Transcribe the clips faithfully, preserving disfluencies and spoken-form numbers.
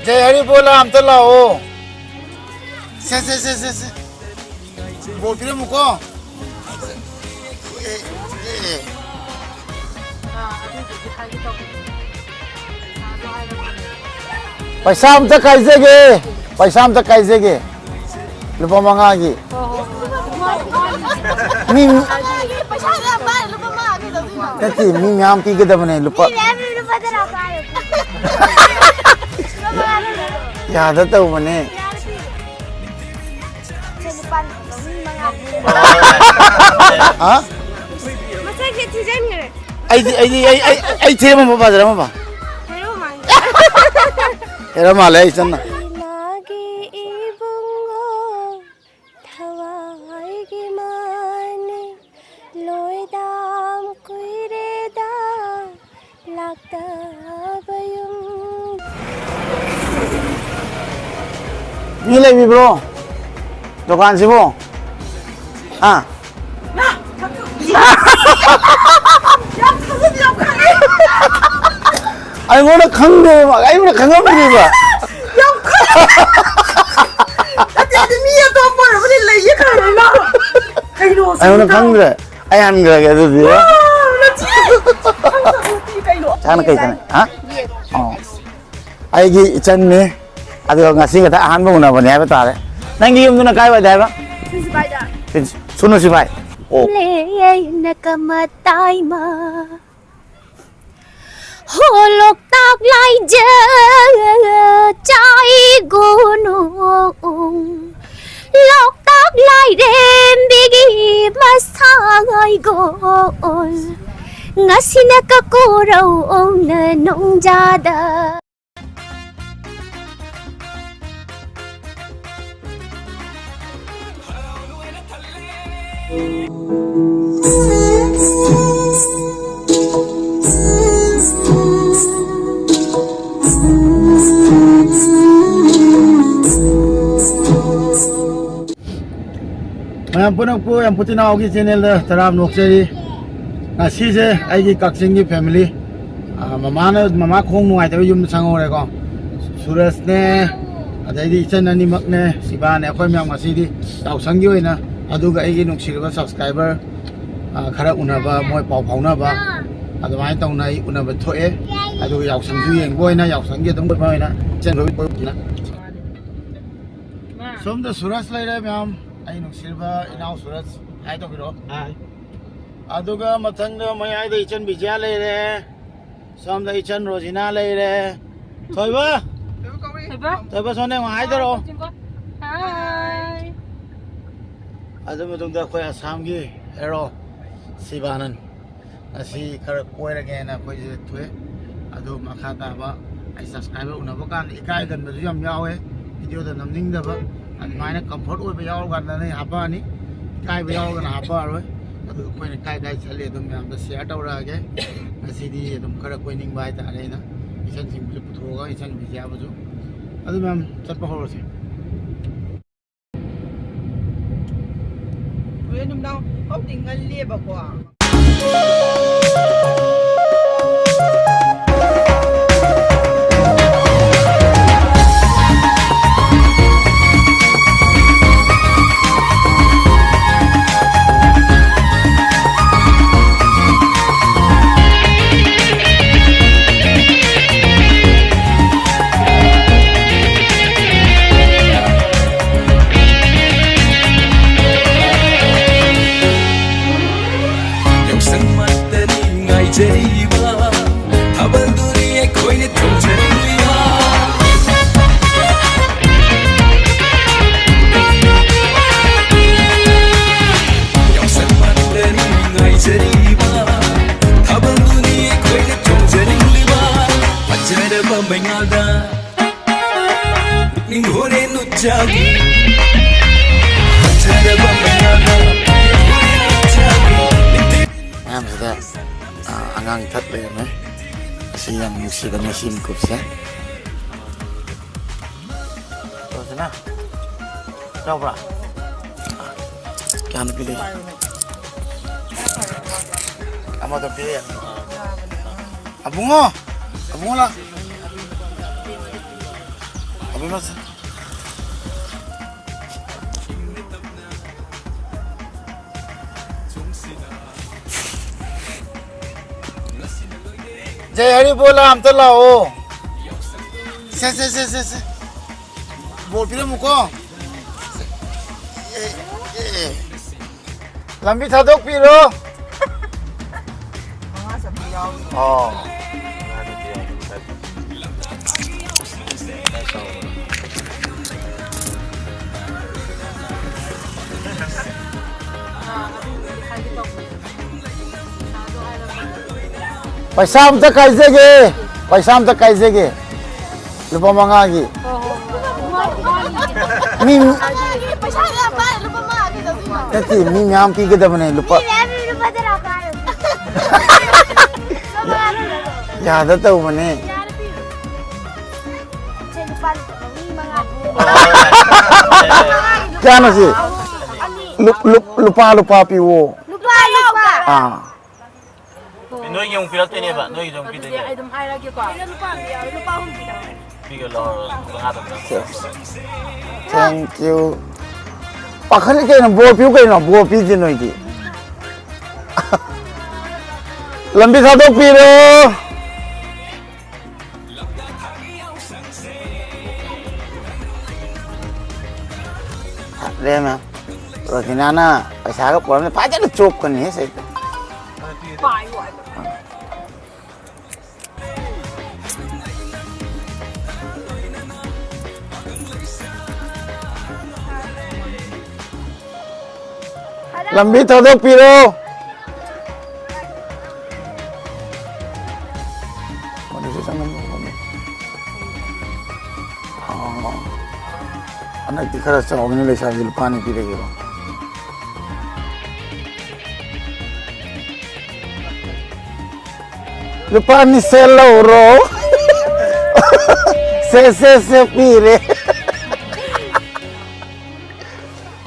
ꯖꯩ ꯍꯔꯤ ꯕꯣꯂꯥ ꯑꯝꯇ ꯂꯥꯛꯑꯣ꯫ ꯁꯦ, ꯁꯦ, ꯁꯦ, ꯁꯦ, ꯁꯦ꯫ ꯕꯣꯜ ꯄꯤꯔꯝꯃꯨꯀꯣ꯫ ꯑꯦ, ꯑꯦ, ꯑꯦ꯫ ꯄꯩꯁꯥ ꯑꯝꯇ ꯀꯥꯏꯖꯒꯦ, ꯄꯩꯁꯥ ꯑꯝꯇ ꯀꯥꯏꯖꯒꯦ꯫ ꯂꯨꯄꯥ ꯃꯉꯥꯒꯤ꯫ ꯃꯤ, ꯅꯠꯇꯦ, ꯃꯤ ꯃꯌꯥꯝ ꯄꯤꯒꯗꯕꯅꯦ, ꯂꯨꯄꯥ꯫ ꯌꯥꯗ ꯇꯧꯕꯅꯦ꯫ ꯍꯥ? ꯃꯁꯛꯁꯦ ꯊꯤꯖꯤꯟꯈ꯭ꯔꯦ꯫ ꯑꯩꯗꯤ, ꯑꯩꯗꯤ, ꯑꯩ, ꯑꯩ, ꯑꯩ ꯊꯤꯔꯝꯃꯕ, ꯐꯖꯔꯝꯃꯕ? ꯍꯦꯔꯣ ꯃꯥꯟꯈ꯭ꯔꯦ꯫ ꯍꯦꯔꯣ ꯃꯥꯜꯂꯦ, ꯑꯩ ꯆꯟꯅ꯫ ꯏꯂꯥꯒꯤ ꯏꯕꯨꯡꯉꯣ, ꯊꯋꯥꯏꯒꯤ ꯃꯥꯅꯤ, ꯂꯣꯏꯗꯥꯝ ꯀꯨꯏꯔꯦꯗ꯫ ꯂꯥꯛꯇꯕ ꯌꯨꯝ꯫ ꯃꯤ ꯂꯩꯕꯤꯕ꯭ꯔꯣ ꯗꯨꯀꯥꯟꯁꯤꯕꯣ? ꯑꯥ꯫ ꯑꯩꯉꯣꯟꯗ ꯈꯪꯗꯦꯕ, ꯑꯩꯉꯣꯟꯗ ꯈꯪꯉꯝꯗꯦꯕ꯫ ꯅꯠꯇꯦ, ꯑꯗꯨ ꯃꯤ ꯑꯇꯣꯞꯄ ꯑꯣꯏꯔꯕꯗꯤ ꯂꯩꯌꯦ ꯈꯪꯉꯦꯕ꯫ ꯀꯩꯅꯣ ꯑꯩꯉꯣꯟꯗ ꯁꯤꯕꯨ? ꯈꯪꯗ꯭ꯔꯦ꯫ ꯑꯩ ꯍꯟꯈ꯭ꯔꯒꯦ ꯑꯗꯨꯗꯤ꯫ ꯅꯠꯇꯦ꯫ ꯈꯪꯗꯕ ꯅꯠꯇꯦ ꯀꯩꯅꯣ? ꯆꯥꯅ ꯀꯩ ꯆꯥꯅ? ꯍꯥ? ꯑꯣ꯫ ꯑꯩꯒꯤ ꯏꯆꯟꯅꯤ꯫ ꯑꯗꯨꯒ ꯉꯁꯤ ꯈꯛꯇ ꯑꯍꯥꯟꯕ ꯎꯅꯕꯅꯦ ꯍꯥꯏꯕ ꯇꯥꯔꯦ꯫ ꯅꯪꯒꯤ ꯌꯨꯝꯗꯨꯅ ꯀꯥꯏꯋꯥꯏꯗ ꯍꯥꯏꯕ? ꯁꯤꯁꯤꯕꯥꯏꯗ꯫ ꯁꯨꯅꯨ ꯁꯤꯐꯥꯏ꯫ ꯑꯣ꯫ ꯂꯦ ꯑꯩꯅ ꯀꯃꯇꯥꯏꯃ꯫ ꯍꯣ ꯂꯣꯛꯇꯥꯛ ꯂꯥꯏꯖ ꯆꯥꯏꯒꯣꯅꯣ, ꯂꯣꯛꯇꯥꯛ ꯂꯥꯏꯔꯦꯝꯕꯤꯒꯤ ꯃꯁꯥꯉꯥꯏꯒꯣꯜ, ꯉꯁꯤꯅ ꯀꯀꯣꯔꯧꯅ ꯅꯣꯡꯖꯥꯗ꯫ ꯃꯌꯥꯝ ꯄꯨꯝꯅꯃꯛꯄꯨ ꯌꯥꯝ ꯄꯨꯇꯤꯅꯥꯎꯒꯤ ꯆꯦꯅꯦꯜꯗ ꯇꯔꯥꯝ ꯅꯣꯛꯆꯔꯤ꯫ ꯉꯁꯤꯁꯦ ꯑꯩꯒꯤ ꯀꯛꯆꯤꯡꯒꯤ ꯐꯦꯃꯤꯂꯤ, ꯃꯃꯥꯅ, ꯃꯃꯥ ꯈꯣꯡ ꯅꯨꯡꯉꯥꯏꯇꯕ ꯌꯨꯝꯗ ꯆꯪꯍꯧꯔꯦꯀꯣ꯫ ꯁꯨꯔꯖꯅꯦ, ꯑꯗꯩꯗꯤ ꯏꯆꯟ ꯑꯅꯤꯃꯛꯅꯦ, ꯁꯤꯕꯥꯅꯦ, ꯑꯩꯈꯣꯏ ꯃꯌꯥꯝ ꯉꯁꯤꯗꯤ ꯌꯥꯎꯁꯪꯒꯤ ꯑꯣꯏꯅ, ꯑꯗꯨꯒ ꯑꯩꯒꯤ ꯅꯨꯡꯁꯤꯔꯕ ꯁꯕꯁꯀ꯭ꯔꯥꯏꯕꯔ, ꯈꯔ ꯎꯅꯕ, ꯃꯣꯏ ꯄꯥꯎ ꯐꯥꯎꯅꯕ, ꯑꯗꯨꯃꯥꯏꯅ ꯇꯧꯅ ꯑꯩ ꯎꯅꯕ ꯊꯣꯛꯑꯦ꯫ ꯑꯗꯨꯒ ꯌꯥꯎꯁꯪꯁꯨ ꯌꯦꯡꯕ ꯑꯣꯏꯅ, ꯌꯥꯎꯁꯪꯒꯤ ꯑꯗꯨꯝ ꯀꯣꯏꯕ ꯑꯣꯏꯅ ꯏꯆꯟ ꯂꯣꯏ ꯀꯣꯏꯕꯅꯤꯅ꯫ ꯁꯣꯝꯗ ꯁꯨꯔꯖ ꯂꯩꯔꯦ ꯃꯌꯥꯝ, ꯑꯩ ꯅꯨꯡꯁꯤꯔꯕ ꯏꯅꯥꯎ ꯁꯨꯔꯖ, ꯍꯥꯏ ꯇꯧꯕꯤꯔꯛꯑꯣ꯫ ꯑꯗꯨꯒ ꯃꯊꯪꯗ ꯃꯌꯥꯏꯗ ꯏꯆꯟ ꯕꯤꯖꯌꯥ ꯂꯩꯔꯦ, ꯁꯣꯝꯗ ꯏꯆꯟ ꯔꯣꯖꯤꯅꯥ ꯂꯩꯔꯦ꯫ ꯊꯣꯏꯕ! ꯊꯣꯏꯕ! ꯊꯣꯏꯕ, ꯁꯣꯝꯗ ꯑꯃꯨꯛ ꯍꯥꯏ ꯇꯧꯔꯛꯑꯣ꯫ ꯍꯥꯏ꯫ ꯑꯗꯨ ꯃꯇꯨꯡꯗ ꯑꯩꯈꯣꯏ ꯑꯁꯥꯝꯒꯤ ꯍꯦꯔꯣ ꯁꯤꯕꯥꯅꯟ꯫ ꯉꯁꯤ ꯈꯔ ꯀꯣꯏꯔꯒꯦꯅ ꯑꯩꯈꯣꯏꯁꯦ ꯊꯣꯛꯑꯦ꯫ ꯑꯗꯨ ꯃꯈꯥ ꯇꯥꯕ ꯑꯩ ꯁꯕꯁꯀ꯭ꯔꯥꯏꯕꯔ ꯎꯅꯕ ꯀꯥꯟꯗ ꯏꯀꯥꯏꯒꯟꯕꯁꯨ ꯌꯥꯝ ꯌꯥꯎꯋꯦ, ꯚꯤꯗꯤꯑꯣꯗ ꯅꯝꯅꯤꯡꯗꯕ꯫ ꯑꯗꯨꯃꯥꯏꯅ ꯀꯝꯐꯣꯔꯠ ꯑꯣꯏꯕ ꯌꯥꯎꯔꯀꯥꯟꯗꯅ ꯑꯩ ꯍꯥꯄꯛꯑꯅꯤ, ꯏꯀꯥꯏꯕ ꯌꯥꯎꯔꯒꯅ ꯍꯥꯄꯛꯑꯔꯣꯏ꯫ ꯑꯗꯨ ꯑꯩꯈꯣꯏꯅ ꯀꯥꯏ ꯀꯥꯏ ꯆꯠꯂꯤ ꯑꯗꯨꯝ ꯃꯌꯥꯝꯗ ꯁꯤꯌꯥꯔ ꯇꯧꯔꯛꯑꯒꯦ꯫ ꯉꯁꯤꯗꯤ ꯑꯗꯨꯝ ꯈꯔ ꯀꯣꯏꯅꯤꯡꯕ ꯍꯥꯏꯇꯥꯔꯦ ꯑꯩꯅ, ꯏꯆꯟꯁꯤꯡꯕꯨꯁꯨ ꯄꯨꯊꯣꯛꯑꯒ, ꯏꯆꯟ ꯕꯤꯖꯤꯌꯥꯕꯨꯁꯨ꯫ ꯑꯗꯨ ꯃꯌꯥꯝ ꯆꯠꯄ ꯍꯧꯔꯁꯦ꯫ ꯍꯣꯔꯦꯟ ꯅꯨꯡꯗꯥꯡ ꯍꯧꯖꯤꯛꯇꯤ ꯉꯜꯂꯤꯕꯀꯣ꯫ ꯌꯥꯎꯁꯪ ꯃꯇꯝꯅꯤ ꯉꯥꯏꯖꯔꯤꯕ, ꯊꯥꯕꯜꯗꯨꯅꯤ ꯑꯩꯈꯣꯏꯅ ꯊꯧꯖꯔꯤꯕ꯫ ꯌꯥꯎꯁꯪ ꯃꯇꯝꯅꯤ ꯉꯥꯏꯖꯔꯤꯕ, ꯊꯥꯕꯜꯗꯨꯅꯤ ꯑꯩꯈꯣꯏꯅ ꯊꯧꯖꯔꯤꯕ꯫ ꯐꯖꯔꯕ ꯃꯩꯉꯥꯜꯗ ꯄꯨꯛꯅꯤꯡ ꯍꯣꯔꯦꯟ ꯎꯠꯆꯒꯦ꯫ ꯐꯖꯔꯕ ꯃꯩꯉꯥꯜꯗ ꯄꯨꯛꯅꯤꯡ ꯍꯣꯔꯦꯟ ꯎꯠꯆꯒꯦ꯫ ꯃꯌꯥꯝꯁꯤꯗ, ꯑ, ꯑꯉꯥꯡ ꯏꯊꯛ ꯂꯩꯔꯝꯃꯦ꯫ ꯑꯁꯤ ꯌꯥꯝ ꯅꯨꯡꯁꯤꯕꯅꯦ, ꯁꯤ ꯃꯤꯀꯨꯞꯁꯦ꯫ ꯇꯧꯁꯤꯅ꯫ ꯌꯥꯎꯕ꯭ꯔꯥ? ꯀꯌꯥꯅꯣ ꯄꯤꯔꯛꯏ? ꯑꯃꯗꯣ ꯄꯤꯔꯛꯑꯦ꯫ ꯑꯕꯨꯡꯉꯣ! ꯑꯕꯨꯡꯉꯣ ꯂꯥꯎ꯫ ꯑꯕꯦꯝꯃ ꯁꯦ꯫ ꯖꯩ ꯍꯔꯤ ꯕꯣꯂꯥ ꯑꯝꯇ ꯂꯥꯛꯑꯣ꯫ ꯁꯦ, ꯁꯦ, ꯁꯦ, ꯁꯦ, ꯁꯦ꯫ ꯕꯣꯔ ꯄꯤꯔꯝꯃꯨꯀꯣ꯫ ꯑꯦ, ꯑꯦ꯫ ꯂꯝꯕꯤ ꯊꯥꯗꯣꯛꯄꯤꯔꯣ꯫ ꯃꯉꯥ ꯆꯠꯄ ꯌꯥꯎꯏ꯫ ꯑꯣ꯫ ꯑꯥ, ꯑꯗꯨꯕꯨꯗꯤ ꯍꯥꯏꯒꯦ ꯇꯧꯕꯅꯦ꯫ ꯄꯩꯁꯥꯗꯣ ꯍꯥꯏꯔꯛꯄꯗ꯫ ꯄꯩꯁꯥ ꯑꯝꯇ ꯀꯥꯏꯖꯒꯦ, ꯄꯩꯁꯥ ꯑꯝꯇ ꯀꯥꯏꯖꯒꯦ꯫ ꯂꯨꯄꯥ ꯃꯉꯥꯒꯤ꯫ ꯍꯣꯏ, ꯍꯣꯏ, ꯍꯣꯏ꯫ ꯃꯤ, ꯄꯩꯁꯥ ꯌꯥꯝ ꯄꯥꯏ, ꯂꯨꯄꯥ ꯃꯉꯥ ꯀꯩꯗꯧꯗꯣꯏꯅꯣ? ꯅꯠꯇꯦ, ꯃꯤ ꯃꯌꯥꯝ ꯄꯤꯒꯗꯕꯅꯦ, ꯂꯨꯄꯥ꯫ ꯃꯤ ꯃꯌꯥꯝ ꯂꯨꯄꯥ ꯇꯔꯥ ꯄꯥꯏ꯫ ꯂꯨꯄꯥ ꯃꯉꯥ ꯄꯤꯔꯣ꯫ ꯌꯥꯗ ꯇꯧꯕꯅꯦ꯫ ꯌꯥꯔꯦ, ꯄꯤꯔꯣ꯫ ꯁꯦ, ꯂꯨꯄꯥ ꯃꯤ ꯃꯉꯥ꯫ ꯀꯌꯥꯅꯣ ꯁꯤ? ꯑꯍꯨꯝ, ꯑꯅꯤ꯫ ꯂꯨꯞ-, ꯂꯨꯞ-, ꯂꯨꯄꯥ, ꯂꯨꯄꯥ ꯄꯤꯋꯣ꯫ ꯂꯨꯄꯥ, ꯂꯨꯄꯥ꯫ ꯑꯥ꯫ ꯅꯣꯏꯒꯤ ꯑꯃꯨꯛ ꯄꯤꯔꯛꯇꯣꯏꯅꯦꯕ, ꯅꯣꯏꯒꯤꯁꯨ ꯑꯃꯨꯛ ꯑꯗꯨꯗꯤ ꯄꯤꯗꯣꯏꯅꯦ꯫ ꯑꯩ ꯑꯗꯨꯝ ꯍꯥꯏꯔꯒꯦꯀꯣ꯫ ꯁꯤꯗ ꯂꯨꯄꯥ ꯑꯃ ꯌꯥꯎꯔꯦ, ꯂꯨꯄꯥ ꯑꯍꯨꯝ ꯄꯤꯔꯛꯑꯣ꯫ ꯄꯤꯒꯦ, ꯂꯧꯍꯧꯔꯣ, ꯂꯨꯄꯥ ꯃꯉꯥꯗ ꯄꯤꯔꯛꯑꯣ꯫ Thank you. ꯄꯥꯈꯠꯂꯤ ꯀꯩꯅꯣ, ꯕꯣꯔ ꯄꯤꯌꯨ ꯀꯩꯅꯣ, ꯕꯣꯔ ꯄꯤꯗꯦ ꯅꯣꯏꯗꯤ꯫ ꯂꯝꯕꯤ ꯊꯥꯗꯣꯛꯄꯤꯔꯣ꯫ ꯐꯔꯦꯅ, ꯔꯣꯖꯤꯅꯥꯅ ꯄꯩꯁꯥꯒ ꯄꯨꯔꯛꯑꯝꯃꯦ, ꯐꯖꯅ ꯆꯣꯞꯀꯅꯤ ꯁꯤꯗ꯫ ꯂꯝꯕꯤ ꯊꯥꯗꯣꯛꯄꯤꯔꯣ꯫ ꯃꯗꯨꯁꯨ ꯆꯪꯉꯝꯃꯣ꯫ ꯑꯥ, ꯍꯟꯗꯛꯇꯤ ꯈꯔ ꯆꯥꯎꯕꯅꯤ, ꯂꯩꯁꯥꯕꯤ ꯂꯨꯄꯥ ꯑꯅꯤ ꯄꯤꯔꯒꯦꯕ꯫ ꯂꯨꯄꯥ ꯑꯅꯤ ꯁꯦ ꯂꯧꯔꯣ꯫ ꯁꯦ, ꯁꯦ, ꯁꯦ ꯄꯤꯔꯦ꯫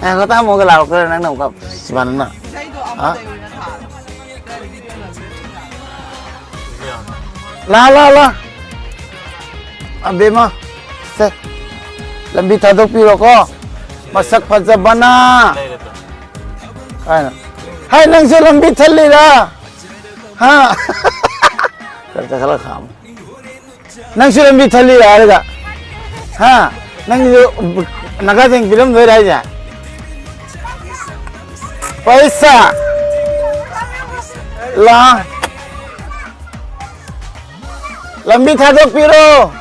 ꯉꯥꯏꯈꯣ, ꯇꯥꯃꯣꯒ ꯂꯥꯎꯔꯛꯇꯣꯏꯔꯥ, ꯅꯪꯅ ꯑꯃꯨꯛꯀ? ꯁꯤꯕꯥꯅꯟꯗ꯫ ꯏꯁꯩꯗꯣ ꯍꯥ? ꯑꯃꯗ ꯑꯣꯏꯅ ꯊꯥꯔꯣ꯫ ꯂꯥ, ꯂꯥ, ꯂꯥ꯫ ꯑꯕꯦꯝꯃ, ꯁꯦ꯫ ꯂꯝꯕꯤ ꯊꯥꯗꯣꯛꯄꯤꯔꯣꯀꯣ꯫ ꯃꯁꯛ ꯐꯖꯕꯅ꯫ ꯀꯥꯏꯅ꯫ ꯍꯥꯏ, ꯅꯪꯁꯦ ꯂꯝꯕꯤ ꯊꯜꯂꯤꯔꯥ? ꯍꯥ? ꯈꯔ ꯈꯔ ꯈꯥꯝꯃꯨ꯫ ꯅꯪꯁꯨ ꯂꯝꯕꯤ ꯊꯜꯂꯤꯔ ꯍꯥꯏꯔꯒ? ꯍꯥ? ꯅꯪꯁꯨ ꯅꯥꯀꯥ ꯊꯦꯡ ꯄꯤꯔꯝꯗꯣꯏꯔ ꯍꯥꯏꯁꯦ? ꯄꯩꯁꯥ! ꯂꯥ! ꯂꯝꯕꯤ ꯊꯥꯗꯣꯛꯄꯤꯔꯣ!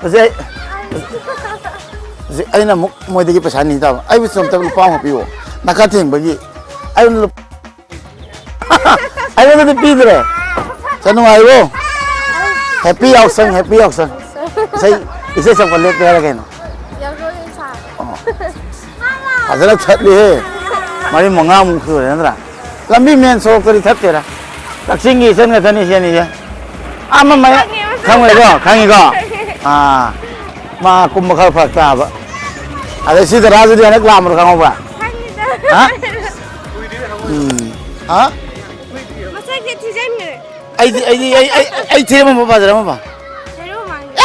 ꯍꯧꯖꯤꯛ ꯑꯩ, ꯍꯧꯖꯤꯛ ꯑꯩꯅ ꯑꯃꯨꯛ ꯃꯣꯏꯗꯒꯤ ꯄꯩꯁꯥ ꯅꯤ ꯇꯥꯕ꯫ ꯑꯩꯕꯨꯁꯨ ꯑꯝꯇ ꯂꯨꯄꯥ ꯑꯃ ꯄꯤꯌꯣ꯫ ꯅꯥꯀꯥ ꯊꯦꯡꯕꯒꯤ꯫ ꯑꯩꯉꯣꯟꯗ ꯂꯨꯄꯥ ꯑꯩꯉꯣꯟꯗꯗꯤ ꯄꯤꯗ꯭ꯔꯦ꯫ ꯆꯠ ꯅꯨꯡꯉꯥꯏꯔꯤꯕꯣ? Happy ꯌꯥꯎꯁꯪ, happy ꯌꯥꯎꯁꯪ꯫ ꯏꯁꯩ, ꯏꯁꯩ ꯁꯛꯄ ꯂꯦꯞꯄꯦ ꯍꯥꯏꯔ ꯀꯩꯅꯣ? ꯌꯥꯎꯁꯪ ꯁꯥ꯫ ꯑꯣ꯫ ꯐꯖꯅ ꯊꯠꯂꯤꯍꯦ꯫ ꯃꯔꯤ ꯃꯉꯥꯃꯨꯛ ꯁꯨꯔꯦ ꯅꯠꯇ꯭ꯔꯥ? ꯂꯝꯕꯤ main ꯁꯣꯔꯣꯛꯇꯗꯤ ꯊꯠꯇꯦꯗ꯫ ꯀꯛꯆꯤꯡꯒꯤ ꯏꯆꯟ ꯈꯛꯇꯅꯤ ꯁꯤꯅꯤꯁꯦ꯫ ꯑꯥ, ꯃꯃꯥꯏ-, ꯈꯪꯉꯦ, ꯃꯁꯛ ꯈꯪꯉꯣꯏꯀꯣ? ꯈꯪꯉꯤꯀꯣ? ꯑꯥ꯫ ꯃꯥ ꯀꯨꯝꯕ ꯈꯔ ꯐꯔꯛ ꯇꯥꯕ꯫ ꯑꯗꯩ ꯁꯤ ꯗꯗꯥꯁꯤꯗꯤ ꯍꯟꯗꯛ ꯂꯥꯛꯑꯝꯕꯗꯣ ꯈꯪꯍꯧꯕ꯭ꯔꯥ? ꯈꯪꯉꯤꯗ꯫ ꯍꯥ? ꯎꯝ꯫ ꯍꯥ? ꯃꯁꯛꯁꯦ ꯊꯤꯖꯤꯟꯈ꯭ꯔꯦ꯫ ꯑꯩꯗꯤ, ꯑꯩꯗꯤ, ꯑꯩ, ꯑꯩ, ꯑꯩ ꯊꯤꯔꯝꯃꯕ ꯐꯖꯔꯝꯃꯕ? ꯍꯦꯔꯣ ꯃꯥꯟꯈ꯭ꯔꯦ꯫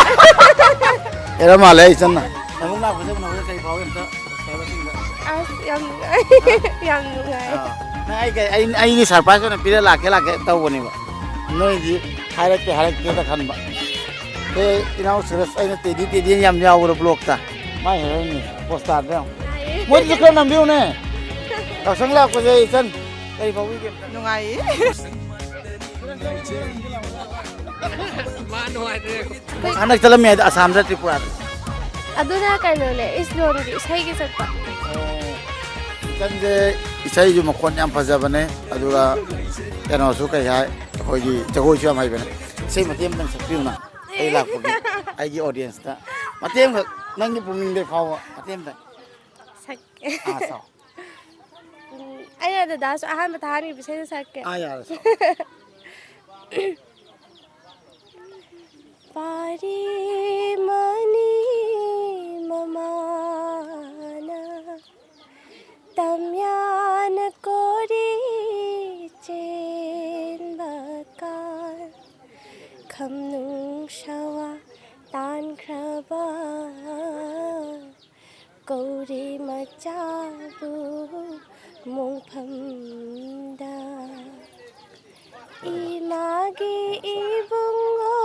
ꯍꯦꯔꯣ ꯃꯥꯜꯂꯦ ꯑꯩ ꯏꯆꯟꯅ꯫ ꯅꯕꯨꯛ ꯅꯥ ꯐꯖꯕ ꯅꯕꯨꯛ ꯀꯩ ꯐꯥꯎꯒꯦ ꯑꯝꯇ subscriberꯁꯤꯡꯗ? ꯑꯁ, ꯌꯥꯝ ꯅꯨꯡꯉꯥꯏ꯫ ꯍꯥ? ꯌꯥꯝ ꯅꯨꯡꯉꯥꯏ꯫ ꯑꯥ꯫ ꯅꯪ ꯑꯩ ꯀꯩ-, ꯑꯩ, ꯑꯩꯒꯤ surprise ꯑꯣꯏꯅ ꯄꯤꯔ ꯂꯥꯛꯀꯦ, ꯂꯥꯛꯀꯦ ꯇꯧꯕꯅꯦꯕ꯫ ꯅꯣꯏꯗꯤ ꯍꯥꯏꯔꯛꯀꯦ, ꯍꯥꯏꯔꯛꯀꯦꯗ ꯈꯟꯕ꯫ ꯑꯦ, ꯏꯅꯥꯎ ꯁꯨꯔꯖ, ꯑꯩꯅ ꯇꯦꯗꯤ ꯇꯦꯗꯤ ꯌꯥꯝ ꯌꯥꯎꯕꯗꯣ vlogꯇ꯫ ꯃꯥꯏ heroineꯅꯤ, posterꯗ ꯌꯦꯡꯉꯣ꯫ ꯇꯥꯏꯌꯦ꯫ ꯃꯣꯏꯗꯁꯨ ꯈꯔ ꯅꯝꯕꯤꯌꯨꯅꯦ꯫ ꯌꯥꯎꯁꯪ ꯂꯥꯛꯄꯁꯦ ꯏꯆꯟ, ꯀꯔꯤ ꯐꯥꯎꯕꯤꯒꯦ ꯑꯝꯇ? ꯅꯨꯡꯉꯥꯏꯌꯦ꯫ ꯃꯥ ꯅꯨꯡꯉꯥꯏꯇ꯭ꯔꯦ꯫ ꯍꯟꯗꯛ ꯆꯠꯂꯝꯃꯤ ꯍꯥꯏꯗꯣ ꯑꯁꯥꯝꯗ, ꯇ꯭ꯔꯤꯄꯨꯔꯥꯗ? ꯑꯗꯨꯅ ꯀꯩꯅꯣꯅꯦ, ꯏꯁ ꯂꯣꯟꯒꯤ ꯏꯁꯩꯒꯤ ꯆꯠꯄ꯫ ꯑꯣ, ꯏꯆꯟꯁꯦ ꯏꯁꯩꯁꯨ ꯃꯈꯣꯟ ꯌꯥꯝ ꯐꯖꯕꯅꯦ, ꯑꯗꯨꯒ ꯀꯩꯅꯣꯁꯨ ꯀꯩ ꯍꯥꯏ, ꯑꯩꯈꯣꯏꯒꯤ ꯖꯒꯣꯏꯁꯨ ꯌꯥꯝ ꯍꯩꯕꯅꯦ꯫ ꯏꯁꯩ ꯃꯇꯦꯛ ꯑꯃꯇꯪ ꯁꯛꯄꯤꯌꯨꯅ, ꯑꯩ ꯂꯥꯛꯄꯒꯤ, ꯑꯩꯒꯤ audienceꯇ ꯃꯇꯦꯛ ꯑꯃꯈꯛ, ꯅꯪꯒꯤ ꯄꯨꯛꯅꯤꯡꯗꯒꯤ ꯐꯥꯎꯕ ꯃꯇꯦꯛ ꯑꯃꯇꯪ꯫ ꯁꯛꯀꯦ꯫ ꯑꯥ, ꯁꯛꯑꯣ꯫ ꯎꯝ, ꯑꯩꯅ ꯗꯗꯥꯁꯨ ꯑꯍꯥꯟꯕ ꯊꯥꯍꯟꯈꯤꯕ ꯏꯁꯩꯗꯣ ꯁꯛꯀꯦ꯫ ꯑꯥ, ꯌꯥꯔꯦ, ꯁꯛꯑꯣ꯫ ꯄꯥꯔꯤ ꯃꯅꯤ ꯃꯃꯥꯅ ꯆꯥꯕꯨ ꯃꯣꯡꯐꯝꯗ ꯏꯃꯥꯒꯤ ꯏꯕꯨꯡꯉꯣ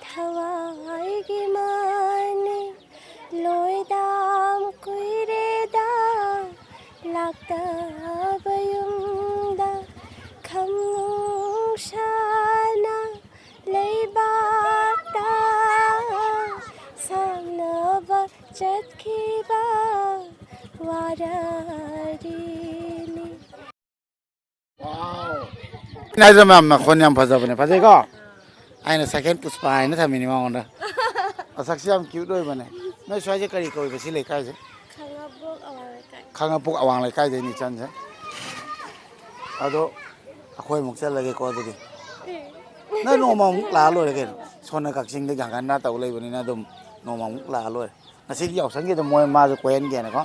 ꯊꯋꯥꯏꯒꯤ ꯃꯅꯤ ꯂꯣꯏꯗꯥꯝ ꯀꯨꯏꯔꯦꯗ ꯂꯥꯛꯇꯕ ꯌꯨꯝꯗ ꯈꯝ ꯅꯨꯡꯁꯥꯅ ꯂꯩꯕꯥꯛꯇ ꯁꯥꯟꯅꯕ ꯆꯠꯈꯤꯕ ꯋꯥꯔꯤꯅꯤ꯫ ꯅꯥꯏꯖ ꯃꯌꯥꯝ ꯃꯈꯣꯟ ꯌꯥꯝ ꯐꯖꯕꯅꯦ, ꯐꯖꯩꯀꯣ? ꯑꯩꯅ ꯁꯦꯀꯦꯟ ꯄꯨꯁꯄꯥ ꯍꯥꯏꯅ ꯊꯝꯃꯤꯅꯤ ꯃꯉꯣꯟꯗ꯫ ꯃꯁꯛꯁꯤ ꯌꯥꯝ ꯀ꯭ꯌꯨꯠ ꯑꯣꯏꯕꯅꯦ꯫ ꯅꯣꯏ ꯁ꯭ꯋꯥꯏꯁꯦ ꯀꯔꯤ ꯀꯧꯏꯕ ꯁꯤ ꯂꯩꯀꯥꯏꯁꯦ? ꯈꯥꯡꯉꯕꯣꯛ ꯑꯋꯥꯡ ꯂꯩꯀꯥꯏ꯫ ꯈꯥꯡꯉꯕꯣꯛ ꯑꯋꯥꯡ ꯂꯩꯀꯥꯏꯗꯩꯅꯤ ꯏꯆꯟꯁꯦ꯫ ꯑꯗꯣ ꯑꯩꯈꯣꯏ ꯑꯃꯨꯛ ꯆꯠꯂꯒꯦꯀꯣ ꯑꯗꯨꯗꯤ꯫ ꯅꯪ ꯅꯣꯡꯃ ꯑꯃꯨꯛ ꯂꯥꯛꯑ ꯂꯣꯏꯔꯦ ꯀꯩꯅꯣ꯫ ꯁꯣꯝꯅ ꯀꯛꯆꯤꯡꯗ ꯒ꯭ꯌꯥꯟ ꯇꯧ ꯂꯩꯕꯅꯤꯅ ꯑꯗꯨꯝ ꯅꯣꯡꯃ ꯑꯃꯨꯛ ꯂꯥꯛꯑ ꯂꯣꯏꯔꯦ꯫ ꯉꯁꯤꯗꯤ ꯌꯥꯎꯁꯪꯒꯤ ꯑꯗꯨꯝ ꯃꯣꯏ ꯃꯥꯁꯨ ꯀꯣꯏꯍꯟꯒꯦꯅꯀꯣ꯫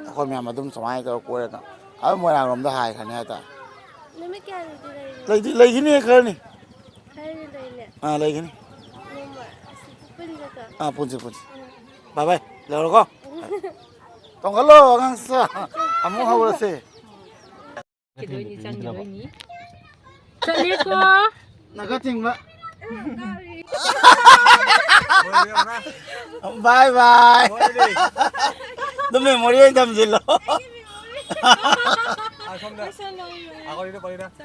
ꯑꯩꯈꯣꯏ ꯃꯌꯥꯝ ꯑꯗꯨꯝ ꯁꯨꯃꯥꯏꯅ ꯇꯧꯔ ꯀꯣꯏꯔꯒ ꯑꯗꯨꯝ ꯃꯣꯏꯔꯥꯡꯂꯣꯝꯗ ꯍꯥꯏꯈ꯭ꯔꯅꯤ ꯍꯥꯏꯇꯥꯔꯦ꯫ ꯅꯨꯃꯤꯠ ꯀꯌꯥꯅꯤꯗꯤ ꯂꯩꯔꯤꯅꯣ? ꯂꯩꯗꯤ ꯂꯩꯈꯤꯅꯤ ꯈꯔꯅꯤ꯫ ꯈꯔꯗꯤ ꯂꯩꯅꯦ꯫ ꯑꯥ, ꯂꯩꯈꯤꯅꯤ꯫ ꯅꯣꯡꯃ ꯑꯁꯤ ꯄꯨꯟꯁꯤꯀꯣ꯫ ꯑꯥ, ꯄꯨꯟꯁꯤ ꯄꯨꯟꯁꯤ꯫ ꯕꯥꯏ ꯕꯥꯏ, ꯂꯩꯍꯧꯔꯣꯀꯣ꯫ ꯇꯣꯡꯈꯠꯂꯣ ꯑꯉꯥꯡꯁꯦ꯫ ꯑꯃꯨꯛ ꯍꯧꯔꯁꯦ꯫ ꯀꯩꯗꯣꯏꯅꯤ ꯆꯪꯈꯤꯗꯣꯏꯅꯤ꯫ ꯆꯠꯂꯦꯀꯣ꯫ ꯅꯥꯀ ꯆꯤꯡꯕ꯫ ꯕꯥꯏ ꯕꯥꯏ꯫ ꯑꯗꯨꯝ ꯃꯦꯃꯣꯔꯤ ꯑꯣꯏꯅ ꯊꯝꯖꯤꯜꯂꯣ꯫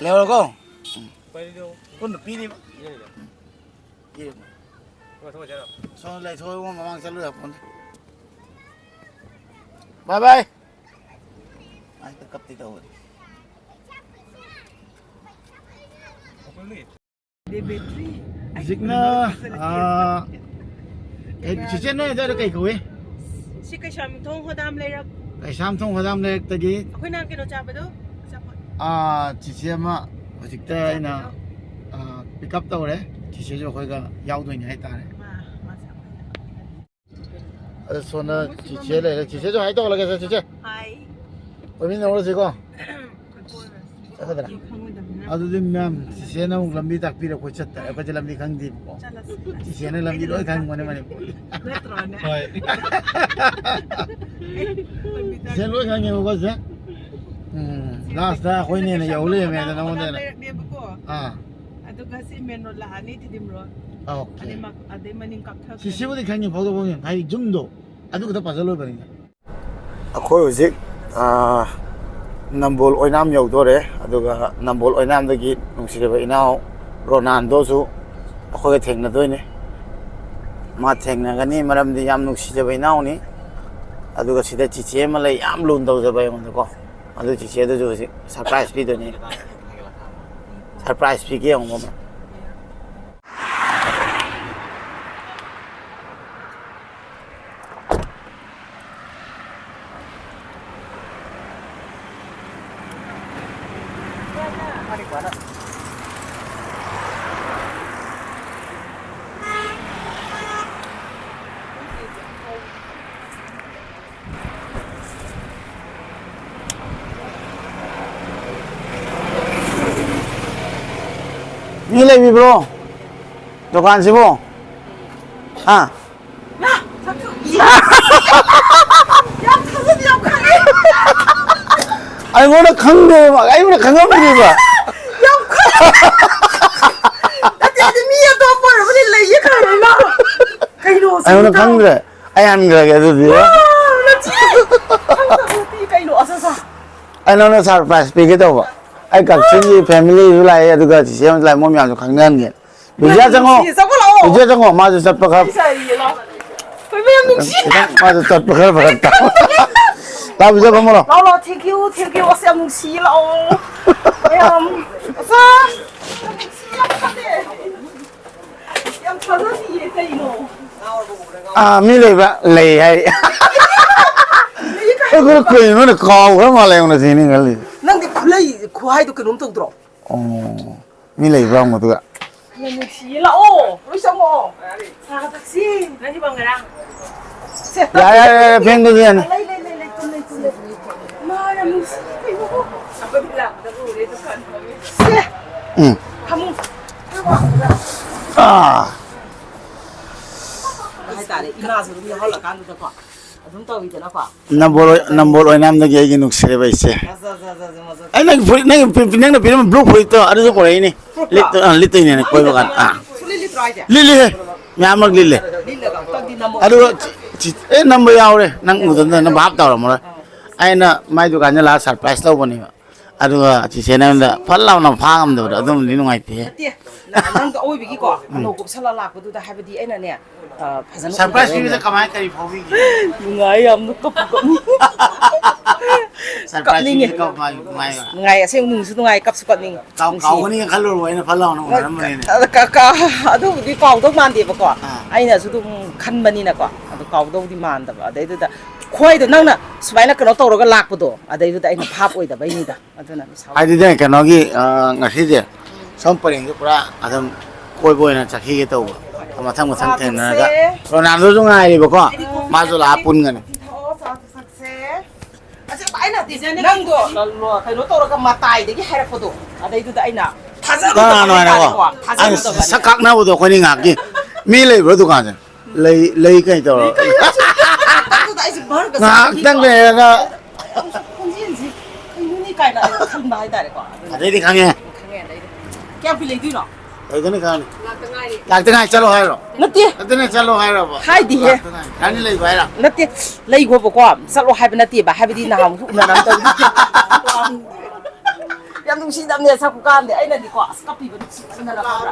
ꯂꯩꯍꯧꯔꯣꯀꯣ꯫ ꯄꯨꯟꯅ ꯄꯤꯔꯤꯕ꯫ ꯄꯤꯔꯤꯕ꯫ ꯁꯣꯝꯗ ꯂꯩꯊꯣꯛꯑꯣ, ꯃꯃꯥꯡ ꯆꯠꯂꯨ ꯌꯥꯄꯣꯟꯇꯦ꯫ ꯕꯥꯏ ꯕꯥꯏ꯫ ꯑꯩ ꯀꯞꯇꯤ ꯇꯧꯕꯅꯤ꯫ ꯍꯧꯖꯤꯛꯅ, ꯑꯥ, ꯀꯩ, ꯆꯤꯆꯦ, ꯅꯣꯏ ꯑꯗꯨꯋꯥꯏꯗ ꯀꯩ ꯀꯧꯏ? ꯁꯤ ꯀꯩꯁꯥꯝꯊꯣꯡ ꯍꯣꯗꯥꯝ ꯂꯩꯔꯛ꯫ ꯀꯩꯁꯥꯝꯊꯣꯡ ꯍꯣꯗꯥꯝ ꯂꯩꯔꯛꯇꯒꯤ, ꯑꯩꯈꯣꯏ ꯅꯍꯥꯟ ꯀꯩꯅꯣ ꯆꯥꯕꯗꯣ꯫ ꯑꯆꯥꯄꯣꯠ꯫ ꯑꯥ, ꯆꯤꯆꯦ ꯑꯃ ꯍꯧꯖꯤꯛꯇ ꯑꯩꯅ, ꯑꯥ, ꯄꯤꯛ ꯑꯞ ꯇꯧꯔꯦ꯫ ꯆꯤꯆꯦꯁꯨ ꯑꯩꯈꯣꯏꯒ ꯌꯥꯎꯗꯣꯏꯅꯦ ꯍꯥꯏꯇꯥꯔꯦ꯫ ꯃꯥ, ꯃꯥ ꯆꯥꯕ꯫ ꯑꯗꯣ ꯁꯣꯝꯗ ꯆꯤꯆꯦ ꯂꯩꯔꯦ꯫ ꯆꯤꯆꯦꯁꯨ ꯍꯥꯏ ꯇꯧꯍꯜꯂꯒꯦ, ꯆꯤꯆꯦ꯫ ꯍꯥꯏ꯫ ꯑꯣꯏꯃꯤꯟꯅꯧꯔꯁꯤꯀꯣ꯫ ꯀꯣꯏꯔꯁꯤ꯫ ꯆꯠꯀꯗ꯭ꯔꯥ? ꯈꯪꯉꯣꯏꯗꯕꯅꯤꯅ꯫ ꯑꯗꯨꯗꯤ ꯃꯦꯝ, ꯆꯤꯆꯦꯅ ꯑꯃꯨꯛ ꯂꯝꯕꯤ ꯇꯥꯛꯄꯤꯔꯣ, ꯑꯩꯈꯣꯏ ꯆꯠꯇ-, ꯑꯩꯈꯣꯏꯗꯤ ꯂꯝꯕꯤ ꯈꯪꯗꯦꯕꯀꯣ꯫ ꯆꯠꯂꯁꯤ, ꯆꯠꯂꯁꯤ꯫ ꯆꯤꯆꯦꯅ ꯂꯝꯕꯤ ꯂꯣꯏ ꯈꯪꯕꯅꯦ ꯃꯅꯤꯄꯨꯔ꯫ ꯅꯠꯇ꯭ꯔꯣꯅꯦ? ꯍꯣꯏ꯫ ꯂꯝꯕꯤ ꯆꯤꯆꯦ ꯇꯥꯛꯄꯤ-, ꯂꯣꯏ ꯈꯪꯉꯦꯕꯀꯣ ꯆꯤꯆꯦ꯫ ꯎꯝ, ꯂꯥꯁꯇ ꯑꯩꯈꯣꯏꯅ ꯍꯦꯟꯅ ꯌꯧ ꯂꯩꯔꯝꯃꯦ ꯑꯗ ꯅꯉꯣꯟꯗ ꯍꯦꯟꯅ꯫ ꯂꯩꯔꯛꯅꯦꯕꯀꯣ꯫ ꯑꯥ꯫ ꯑꯗꯨꯒ ꯁꯤ ꯃꯦꯟ ꯔꯣꯗ ꯂꯥꯛꯑꯅꯤ, ꯇꯤꯗꯤꯝ ꯔꯣꯗ꯫ ꯑꯣꯀꯦ꯫ ꯑꯗꯩ ꯃ-, ꯑꯗꯩ ꯃꯅꯤꯡ ꯀꯥꯞꯊꯈ꯭ꯔꯅꯤ꯫ ꯁꯤꯁꯤꯕꯨꯗꯤ ꯈꯪꯉꯤ, ꯐꯥꯎꯗꯣꯛ ꯐꯥꯎꯖꯤꯟ ꯍꯥꯏꯗꯤ ꯌꯨꯝꯗꯣ ꯑꯗꯨ ꯈꯛꯇ ꯄꯥꯖꯜ ꯂꯣꯏꯕꯅꯤꯅ꯫ ꯑꯩꯈꯣꯏ ꯍꯧꯖꯤꯛ, ꯑꯥ, ꯅꯝꯕꯣꯜ ꯑꯣꯏꯅꯥꯝ ꯌꯧꯗꯣꯔꯦ꯫ ꯑꯗꯨꯒ ꯅꯝꯕꯣꯜ ꯑꯣꯏꯅꯥꯝꯗꯒꯤ ꯅꯨꯡꯁꯤꯔꯕ ꯏꯅꯥꯎ ꯔꯣꯅꯥꯜꯗꯣꯁꯨ ꯑꯩꯈꯣꯏꯒ ꯊꯦꯡꯅꯗꯣꯏꯅꯦ꯫ ꯃꯥ ꯊꯦꯡꯅꯒꯅꯤ, ꯃꯔꯝꯗꯤ ꯌꯥꯝ ꯅꯨꯡꯁꯤꯖꯕ ꯏꯅꯥꯎꯅꯤ꯫ ꯑꯗꯨꯒ ꯁꯤꯗ ꯆꯤꯆꯦ ꯑꯃ ꯂꯩ, ꯌꯥꯝ ꯂꯨꯅ ꯇꯧꯖꯕ ꯑꯩꯉꯣꯟꯗꯀꯣ꯫ ꯑꯗꯨ ꯆꯤꯆꯦꯗꯨꯁꯨ ꯍꯧꯖꯤꯛ ꯁꯔꯄ꯭ꯔꯥꯏꯁ ꯄꯤꯗꯣꯏꯅꯦ꯫ ꯁꯔꯄ꯭ꯔꯥꯏꯁ ꯄꯤꯒꯦ ꯌꯦꯡꯉꯣ, ꯃꯃꯥ꯫ ꯃꯤ ꯂꯩꯕꯤꯕ꯭ꯔꯣ ꯗꯨꯀꯥꯟꯁꯤꯕꯣ? ꯍꯥ? ꯌꯥꯝ ꯊꯥꯖꯗꯤ ꯌꯥꯝ ꯈꯪꯉꯦ꯫ ꯑꯩꯉꯣꯟꯗ ꯈꯪꯗꯦꯕ, ꯑꯩꯉꯣꯟꯗ ꯈꯪꯉꯝꯗꯦꯕ꯫ ꯌꯥꯝ ꯈꯪꯉꯦ꯫ ꯅꯠꯇꯦ, ꯑꯩꯗꯤ ꯃꯤ ꯑꯇꯣꯞꯄ ꯑꯣꯏꯔꯕꯨꯗꯤ ꯂꯩꯌꯦ ꯈꯪꯉꯦ ꯃꯥ꯫ ꯀꯩꯅꯣ ꯁꯤꯕꯨ ꯑꯩꯉꯣꯟꯗ ꯇꯧ-, ꯈꯪꯗ꯭ꯔꯦ꯫ ꯑꯩ ꯍꯟꯈ꯭ꯔꯒꯦ ꯑꯗꯨꯗꯤ꯫ ꯅꯠꯇꯦ꯫ ꯈꯪꯗꯕ ꯅꯠꯇꯦ, ꯀꯩꯅꯣ? ꯑꯁ, ꯑꯁ, ꯑꯁ꯫ ꯑꯩ ꯅꯉꯣꯟꯗ ꯁꯔꯄ꯭ꯔꯥꯏꯁ ꯄꯤꯒꯦ ꯇꯧꯕ꯫ ꯑꯩ ꯀꯛꯆꯤꯡꯒꯤ ꯐꯦꯃꯤꯂꯤꯁꯨ ꯂꯥꯛꯑꯦ, ꯑꯗꯨꯒ ꯆꯤꯆꯦ ꯑꯃꯁꯨ ꯂꯥꯛꯑꯦ, ꯃꯣꯏ ꯃꯌꯥꯝꯁꯨ ꯈꯪꯅꯍꯟꯒꯦ꯫ ꯕꯤꯖꯤꯌꯥ ꯆꯪꯉꯣ꯫ ꯅꯨꯡꯁꯤ, ꯆꯪꯉꯣ ꯂꯥꯛꯑꯣ꯫ ꯕꯤꯖꯤꯌꯥ ꯆꯪꯉꯣ, ꯃꯥꯁꯨ ꯆꯠꯄ ꯈꯔ ꯏꯁꯥ ꯏꯌꯦ ꯂꯥꯎ꯫ ꯑꯩꯈꯣꯏ ꯃꯌꯥꯝ ꯅꯨꯡꯁꯤ꯫ ꯈꯤꯇꯪ, ꯃꯥꯁꯨ ꯆꯠꯄ ꯈꯔ ꯐꯔꯛ ꯇꯥꯕ꯫ ꯂꯥꯛꯑꯣ, ꯕꯤꯖꯤꯌꯥ ꯐꯝꯃꯣ ꯂꯥꯎ꯫ ꯂꯥꯎ, ꯂꯥꯎ, thank you, thank you, ꯑꯁ, ꯌꯥꯝ ꯅꯨꯡꯁꯤꯌꯦ, ꯂꯥꯛꯑꯣ꯫ ꯃꯌꯥꯝ, ꯑꯁ, ꯌꯥꯝ ꯅꯨꯡꯁꯤ, ꯌꯥꯝ ꯈꯜꯂꯦ꯫ ꯌꯥꯝ ꯊꯥꯖꯗꯤꯌꯦ, ꯀꯩꯅꯣ? ꯑꯥ, ꯃꯤ ꯂꯩꯕ꯭ꯔꯥ? ꯂꯩ ꯍꯥꯏ꯫ ꯑꯩ ꯈꯔ ꯀꯩꯅꯣꯅꯦ, ꯀꯥꯎꯈ꯭ꯔ ꯃꯥꯜꯂꯦ, ꯑꯩꯉꯣꯟꯗ ꯁꯤꯅꯤ ꯈꯜꯂꯤ꯫ ꯅꯪꯗꯤ ꯈꯨꯂꯩ ꯈꯨꯍꯥꯏꯗꯣ ꯀꯩꯅꯣꯝ ꯇꯧꯗ꯭ꯔꯣ? ꯑꯣ, ꯃꯤ ꯂꯩꯕ꯭ꯔꯥ ꯍꯪꯕꯗꯨꯒ? ꯌꯥꯝ ꯅꯨꯡꯁꯤꯌꯦ꯫ ꯂꯥꯛꯑꯣ, ꯂꯣꯏ ꯆꯪꯉꯛꯑꯣ꯫ ꯆꯥ ꯊꯛꯁꯤ꯫ ꯅꯪ ꯍꯤꯞꯄꯝꯒꯦꯔꯥ? ꯁꯦ, ꯌꯥꯔꯦ, ꯌꯥꯔꯦ, ꯌꯥꯔꯦ, ꯐꯦꯡꯗꯁꯨ ꯌꯥꯅꯤ꯫ ꯂꯩ, ꯂꯩ, ꯂꯩ, ꯂꯩ, ꯄꯨꯟ ꯂꯩ, ꯄꯨꯟ ꯂꯩ꯫ ꯃꯥ ꯌꯥꯝ ꯅꯨꯡꯁꯤ, ꯀꯩꯅꯣ? ꯑꯩꯈꯣꯏꯗꯤ ꯂꯥꯛꯄꯗ ꯎꯔꯦ, ꯗꯨꯀꯥꯟ ꯐꯝꯃꯤ꯫ ꯁꯦ, ꯎꯝ꯫ ꯐꯃꯨꯡ꯫ ꯑꯥ꯫ ꯍꯥꯏꯇꯥꯔꯦ, ꯏꯃꯥꯁꯨ ꯑꯗꯨꯝ ꯌꯥꯎꯍꯜꯂꯀꯥꯟꯗꯨꯗꯀꯣ꯫ ꯑꯗꯨꯝ ꯇꯧꯋꯤꯗꯅꯀꯣ꯫ ꯅꯝꯕꯣꯜ ꯑꯣꯏ-, ꯅꯝꯕꯣꯜ ꯑꯣꯏꯅꯥꯝꯗꯒꯤ ꯑꯩꯒꯤ ꯅꯨꯡꯁꯤꯔꯕ ꯏꯆꯦ꯫ ꯑꯁ, ꯑꯁ, ꯑꯁ, ꯑꯁ, ꯃꯁꯛ ꯑꯩ ꯅꯪꯒꯤ ꯐꯨꯔꯤꯠ, ꯅꯪꯒꯤ ꯄꯤ-, ꯅꯪꯅ ꯄꯤꯔꯝꯕ blue ꯐꯨꯔꯤꯠꯇꯣ ꯑꯗꯨꯁꯨ ꯄꯨꯔꯛꯏꯅꯤ꯫ ꯐꯨꯔꯤꯠꯇꯣ? ꯂꯤꯠꯇꯣ-, ꯑ, ꯂꯤꯠꯇꯣꯏꯅꯦ ꯀꯣꯏꯕ ꯀꯥꯟꯗ꯫ ꯑꯥ꯫ ꯁꯨꯡꯂꯤꯠ ꯂꯤꯠꯇ꯭ꯔꯣ ꯍꯥꯏꯁꯦ? ꯂꯤꯠꯂꯤꯍꯦ꯫ ꯃꯌꯥꯝꯃꯛ ꯂꯤꯠꯂꯦ꯫ ꯂꯤꯠꯂꯒ ꯑꯝꯇꯪꯗꯤ ꯅꯝꯃꯣ꯫ ꯑꯗꯨꯒ ꯆꯤ-, ꯆꯤ-, ꯑꯦ, ꯅꯝꯕ ꯌꯥꯎꯔꯦ꯫ ꯅꯪ ꯎꯗꯅ ꯅꯪ ꯚꯥꯞ ꯇꯧꯔꯝꯃꯔꯣꯏ꯫ ꯑꯥ꯫ ꯑꯩꯅ ꯃꯥꯏ ꯗꯨꯀꯥꯟꯗ ꯂꯥꯛꯑ surprise ꯇꯧꯕꯅꯦꯕ꯫ ꯑꯗꯨꯒ ꯆꯤꯆꯦꯅ ꯑꯩꯉꯣꯟꯗ ꯐꯠ ꯂꯥꯎꯅ ꯐꯥ ꯉꯝꯗꯕꯗꯣ ꯑꯗꯨꯝꯗꯤ ꯅꯨꯡꯉꯥꯏꯇꯦꯍꯦ꯫ ꯅꯠꯇꯦ, ꯅ-, ꯅꯪꯗꯣ ꯑꯋꯣꯏꯕꯒꯤ ꯀꯣ, ꯎꯝ꯫ ꯑꯅꯧꯕ ꯎꯞꯁꯜꯂ ꯂꯥꯛꯄꯗꯨꯗ ꯍꯥꯏꯕꯗꯤ ꯑꯩꯅꯅꯦ, ꯑ, ꯐꯖꯅ surprise ꯎꯗꯕꯩꯅꯦ꯫ ꯄꯤꯕꯁꯦ ꯀꯃꯥꯏ ꯀꯔꯤ ꯐꯥꯎꯕꯤꯒꯦ? ꯅꯨꯡꯉꯥꯏ ꯌꯥꯝꯅ, ꯀꯞꯄꯨ ꯀꯞꯅꯤꯡ꯫ Surprise ꯀꯞꯅꯤꯡꯉꯦ꯫ ꯄꯤꯕꯁꯦ ꯀꯞ-, ꯅꯨꯡꯉꯥꯏ, ꯅꯨꯡꯉꯥꯏꯕ꯫ ꯅꯨꯡꯉꯥꯏ, ꯑꯁꯦꯡꯕ ꯅꯨꯡꯁꯨ ꯅꯨꯡꯉꯥꯏ, ꯀꯞꯁꯨ ꯀꯞꯅꯤꯡꯉꯤ꯫ ꯀꯥꯎ-, ꯅꯨꯡꯁꯤ꯫ ꯀꯥꯎꯒꯅꯤꯅ ꯈꯜꯂꯨꯔꯕ ꯑꯩꯅ ꯐꯠ ꯂꯥꯎꯅ ꯎꯅꯔꯝꯕꯅꯤꯅꯦ꯫ ꯀ-, ꯀ-, ꯀ-, ꯑꯗꯨꯕꯨꯗꯤ ꯀꯥꯎꯗꯧ ꯃꯥꯟꯗꯦꯕꯀꯣ꯫ ꯑꯥ꯫ ꯑꯩꯅꯁꯨ ꯑꯗꯨꯝ ꯈꯟꯕꯅꯤꯅꯀꯣ꯫ ꯑꯗꯨ ꯀꯥꯎꯗꯧꯗꯤ ꯃꯥꯟꯗꯕ꯫ ꯑꯗꯩꯗꯨꯗ ꯈ꯭ꯋꯥꯏꯗꯣ ꯅꯪꯅ ꯁꯨꯃꯥꯏꯅ ꯀꯩꯅꯣ ꯇꯧꯔꯒ ꯂꯥꯛꯄꯗꯣ, ꯑꯗꯩꯗꯨꯗ ꯑꯩꯅ ꯚꯥꯞ ꯑꯣꯏꯗꯕꯩꯅꯤꯗ꯫ ꯑꯗꯨꯅ ꯃꯤꯁꯥꯎ-, ꯍꯥꯏꯗꯤꯅꯦ, ꯀꯩꯅꯣꯒꯤ, ꯑ, ꯉꯁꯤꯁꯦ ꯁꯣꯝ ꯄꯔꯦꯡꯁꯦ ꯄꯨꯔꯥ ꯑꯗꯨꯝ ꯀꯣꯏꯕ ꯑꯣꯏꯅ ꯆꯠꯈꯤꯒꯦ ꯇꯧꯕ꯫ ꯃꯊꯪ ꯃꯊꯪ ꯆꯥ ꯊꯦꯡꯅꯔꯒ꯫ ꯊꯛꯁꯦ꯫ ꯔꯣꯅꯥꯜꯗꯣꯁꯨ ꯉꯥꯏꯔꯤꯕꯀꯣ꯫ ꯑꯩꯗꯤ ꯈꯣꯡ-, ꯃꯥꯁꯨ ꯂꯥꯛꯑ ꯄꯨꯟꯒꯅꯤ꯫ ꯊꯛꯑꯣ, ꯆꯥ ꯊꯛꯁꯦ꯫ ꯑꯁꯦꯡꯕ ꯑꯩꯅ ꯍꯥꯏꯗꯤ ꯅꯪꯗꯣ ꯀꯩꯅꯣ ꯇꯧꯔꯒ ꯃꯇꯥꯏꯗꯒꯤ ꯍꯥꯏꯔꯛꯄꯗꯣ, ꯑꯗꯩꯗꯨꯗ ꯑꯩꯅ ꯊꯥꯖꯔꯨꯗꯕ ꯀꯅꯥꯅꯣ ꯍꯥꯏꯔꯀꯣ? ꯍꯥꯏꯇꯥꯔꯦꯀꯣ, ꯑꯩꯅ ꯊꯥꯖꯔꯨꯗꯕꯅꯦ꯫ ꯁꯛ ꯀꯥꯛꯅꯕꯗꯣ ꯑꯩꯈꯣꯏꯅꯤ ꯉꯥꯏꯍꯥꯛꯀꯤ꯫ ꯃꯤ ꯂꯩꯕ꯭ꯔꯣ ꯗꯨꯀꯥꯟꯁꯦ? ꯂꯩ, ꯂꯩ ꯀꯩ ꯇꯧꯔ? ꯑꯗꯨꯗ ꯑꯩꯁꯦ ꯚꯔꯒ ꯉꯥꯏꯍꯥꯛꯇꯪ ꯆꯠꯈꯤꯀꯣ꯫ ꯂꯩꯔꯒ꯫ ꯑꯩꯁꯨ ꯈꯣꯟꯖꯦꯜꯁꯦ ꯀꯩꯅꯣꯅꯦ ꯀꯥꯏꯅ ꯑꯩ ꯈꯟꯕ ꯍꯥꯏꯇꯥꯔꯦꯀꯣ꯫ ꯑꯗꯨꯅ ꯑꯗꯩꯗꯤ ꯈꯪꯉꯦ꯫ ꯈꯪꯉꯦ ꯑꯗꯩꯗꯤ꯫ ꯀꯌꯥꯝ ꯀꯨꯏ ꯂꯩꯗꯣꯏꯅꯣ? ꯂꯩꯒꯅꯤ ꯈꯪꯉꯅꯤ꯫ ꯂꯥꯛꯇ ꯉꯥꯏꯔꯤ꯫ ꯂꯥꯛꯇ ꯉꯥꯏ ꯆꯠꯂꯣ ꯍꯥꯏꯔꯣ? ꯅꯠꯇꯦ꯫ ꯅꯠꯇꯦꯅꯦ, ꯆꯠꯂꯣ ꯍꯥꯏꯔꯕ? ꯍꯥꯏꯗꯤꯍꯦ꯫ ꯂꯥꯛꯇ ꯉꯥꯏ꯫ ꯌꯥꯅꯤ ꯂꯩꯕ ꯍꯥꯏꯔꯣ? ꯅꯠꯇꯦ꯫ ꯂꯩꯈꯣꯕꯀꯣ꯫ ꯆꯠꯂꯣ ꯍꯥꯏꯕ ꯅꯠꯇꯦꯕ꯫ ꯍꯥꯏꯕꯗꯤ ꯅꯍꯥꯟꯃꯨꯛꯁꯨ ꯎꯅꯔꯝꯗꯕꯗꯨꯗ꯫ ꯌꯥꯝ ꯅꯨꯡꯁꯤꯗꯕꯅꯦ ꯁꯛ ꯈꯨꯀꯥꯝꯗꯤ꯫ ꯑꯩꯅꯗꯤꯀꯣ, ꯑꯁ, ꯀꯞꯄꯤꯕ ꯅꯨꯡꯁꯤꯃꯟꯗꯅ ꯈꯪꯕ꯭ꯔꯥ?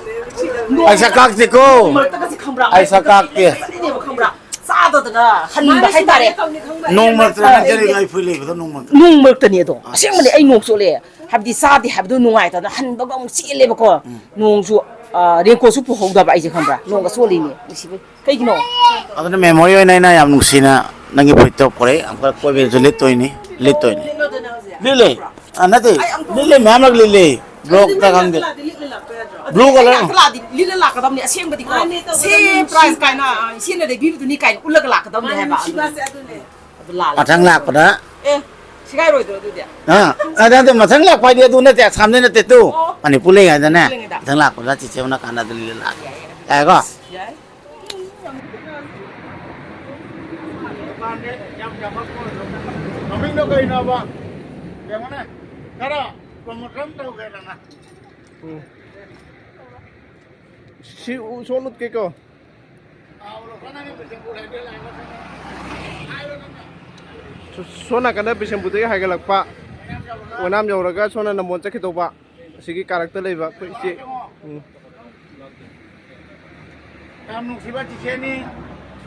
ꯑꯩ ꯁꯛ ꯀꯥꯛꯇꯦꯀꯣ꯫ ꯅꯣꯡ ꯃꯔꯛꯇꯒꯁꯦ ꯈꯪꯕ꯭ꯔꯥ? ꯑꯩ ꯁꯛ ꯀꯥꯛꯇꯦ꯫ ꯆꯠꯂꯤꯅꯦꯕ ꯈꯪꯕ꯭ꯔꯥ? ꯆꯥꯗꯗꯅ ꯍꯟꯕ ꯍꯥꯏꯇꯥꯔꯦ꯫ ꯅꯣꯡ ꯃꯔꯛꯇ ꯅꯪ ꯆꯠꯂꯤꯗꯣ ꯑꯩ ꯐꯨꯔꯤꯠ ꯂꯩꯕꯗꯣ ꯅꯣꯡ ꯃꯔꯛꯇ꯫ ꯅꯣꯡ ꯃꯔꯛꯇꯅꯦ ꯑꯗꯣ꯫ ꯑꯁꯦꯡꯕꯅꯦ ꯑꯩ ꯅꯣꯡ ꯆꯣꯠꯂꯦ꯫ ꯍꯥꯏꯕꯗꯤ ꯆꯥꯗꯦ ꯍꯥꯏꯕꯗꯣ ꯅꯨꯡꯉꯥꯏꯇꯗꯅ ꯍꯟꯕꯒ ꯑꯃꯨꯛ ꯆꯦꯜꯂꯦꯕꯀꯣ꯫ ꯎꯝ꯫ ꯅꯣꯡꯁꯨ, ꯑ, raincoat ꯁꯨ ꯄꯨꯍꯧꯗꯕ ꯑꯩꯁꯦ ꯈꯪꯕ꯭ꯔꯥ? ꯅꯣꯡꯒ ꯆꯣꯠꯂꯤꯅꯦ ꯅꯨꯡꯁꯤꯕꯩ꯫ ꯀꯩꯒꯤꯅꯣ? ꯑꯗꯨꯅ memory ꯑꯣꯏꯅ ꯑꯩꯅ ꯌꯥꯝ ꯅꯨꯡꯁꯤꯅ ꯅꯪꯒꯤ ꯐꯨꯔꯤꯠꯇꯣ ꯄꯨꯔꯛꯏ꯫ ꯑꯃꯨꯛꯀ ꯀꯣꯏꯕꯁꯨ ꯂꯤꯠꯇꯣꯏꯅꯤ, ꯂꯤꯠꯇꯣꯏꯅꯤ꯫ ꯂꯤꯠꯂꯣꯗꯅ ꯍꯧꯖꯤꯛ꯫ ꯂꯤꯠꯂꯦ꯫ ꯑ, ꯅꯠꯇꯦ꯫ ꯑꯩ ꯑꯝꯇ ꯂꯤꯠꯂꯦ, ꯃꯌꯥꯝꯂꯛ ꯂꯤꯠꯂꯦ꯫ ꯑꯗꯨꯗꯤ ꯕ꯭ꯂꯣꯛꯇ ꯅꯪ ꯈꯪꯗꯦ꯫ ꯂꯥꯛꯇ ꯂꯥꯛꯇ ꯂꯤꯠꯂ ꯂꯥꯛꯄ ꯌꯥꯗ꯭ꯔꯣ? Blue colour. ꯑꯩ ꯂꯥꯛꯇ ꯂꯥꯛꯑꯗꯤ ꯂꯤꯠꯂ ꯂꯥꯛꯀꯗꯕꯅꯤ ꯑꯁꯦꯡꯕꯗꯤꯀꯣ꯫ ꯃꯥꯅꯦ, ꯇꯧꯕꯅꯦ, same price ꯅꯨꯡꯁꯤ꯫ ꯀꯥꯏꯅ, ꯑ, ꯏꯆꯦꯅ ꯂꯩꯕꯤꯕꯗꯨꯅꯤ ꯀꯥꯏꯅ ꯎꯠꯂꯒ ꯂꯥꯛꯀꯗꯕꯅꯤ ꯃꯥꯅꯦ, ꯍꯥꯏꯕ꯫ ꯅꯨꯡꯁꯤꯕꯁꯦ ꯑꯗꯨꯅꯦ꯫ ꯑꯗꯨ ꯂꯥꯜꯂꯦ꯫ ꯃꯊꯪ ꯂꯥꯛꯄꯗ꯫ ꯑꯦ, ꯁꯤꯒꯥꯏꯔꯣꯏꯗ꯭ꯔꯣ ꯑꯗꯨꯗꯤ? ꯑ, ꯑ, ꯅꯠꯇꯦ, ꯃꯊꯪ ꯂꯥꯛꯄ ꯍꯥꯏꯗꯤ ꯑꯗꯨ ꯅꯠꯇꯦ, ꯑꯁꯥꯝꯗꯩ ꯅꯠꯇꯦ, ꯇꯨ꯫ ꯑꯣ꯫ ꯃꯅꯤꯄꯨꯔ ꯂꯩꯉꯩꯗꯅꯦ, ꯃꯊꯪ ꯂꯥꯛꯄꯗ ꯆꯤꯆꯦ ꯍꯣꯏꯅ ꯀꯥꯟꯅꯗꯅ ꯂꯥꯛꯑꯒꯦ꯫ ꯌꯥꯏꯀꯣ? ꯌꯥꯏ꯫ ꯃꯃꯤꯡꯗꯣ ꯀꯩꯅꯣꯕ? ꯌꯦꯡꯉꯨꯅꯦ꯫ ꯈꯔ promotion ꯇꯧꯒꯦꯗꯅ꯫ ꯎꯝ꯫ ꯁꯤ ꯎ-, ꯁꯣꯟ ꯎꯠꯀꯦꯀꯣ꯫ ꯁꯣ-, ꯁꯣꯝ ꯅꯥꯀꯟꯗ ꯕꯤꯁꯦꯝꯄꯨꯔꯗꯒꯤ ꯍꯥꯏꯒꯠꯂꯛꯄ, ꯑꯣꯏꯅꯥꯝ ꯌꯧꯔꯒ ꯁꯣꯝꯅ ꯅꯝꯕꯣꯜ ꯆꯠꯈꯤꯗꯧꯕ, ꯑꯁꯤꯒꯤ ꯀꯥꯔꯛꯇ ꯂꯩꯕ ꯑꯩꯈꯣꯏ ꯏꯆꯦ꯫ ꯎꯝ꯫ ꯌꯥꯝ ꯅꯨꯡꯁꯤꯕ ꯆꯤꯆꯦꯅꯤ꯫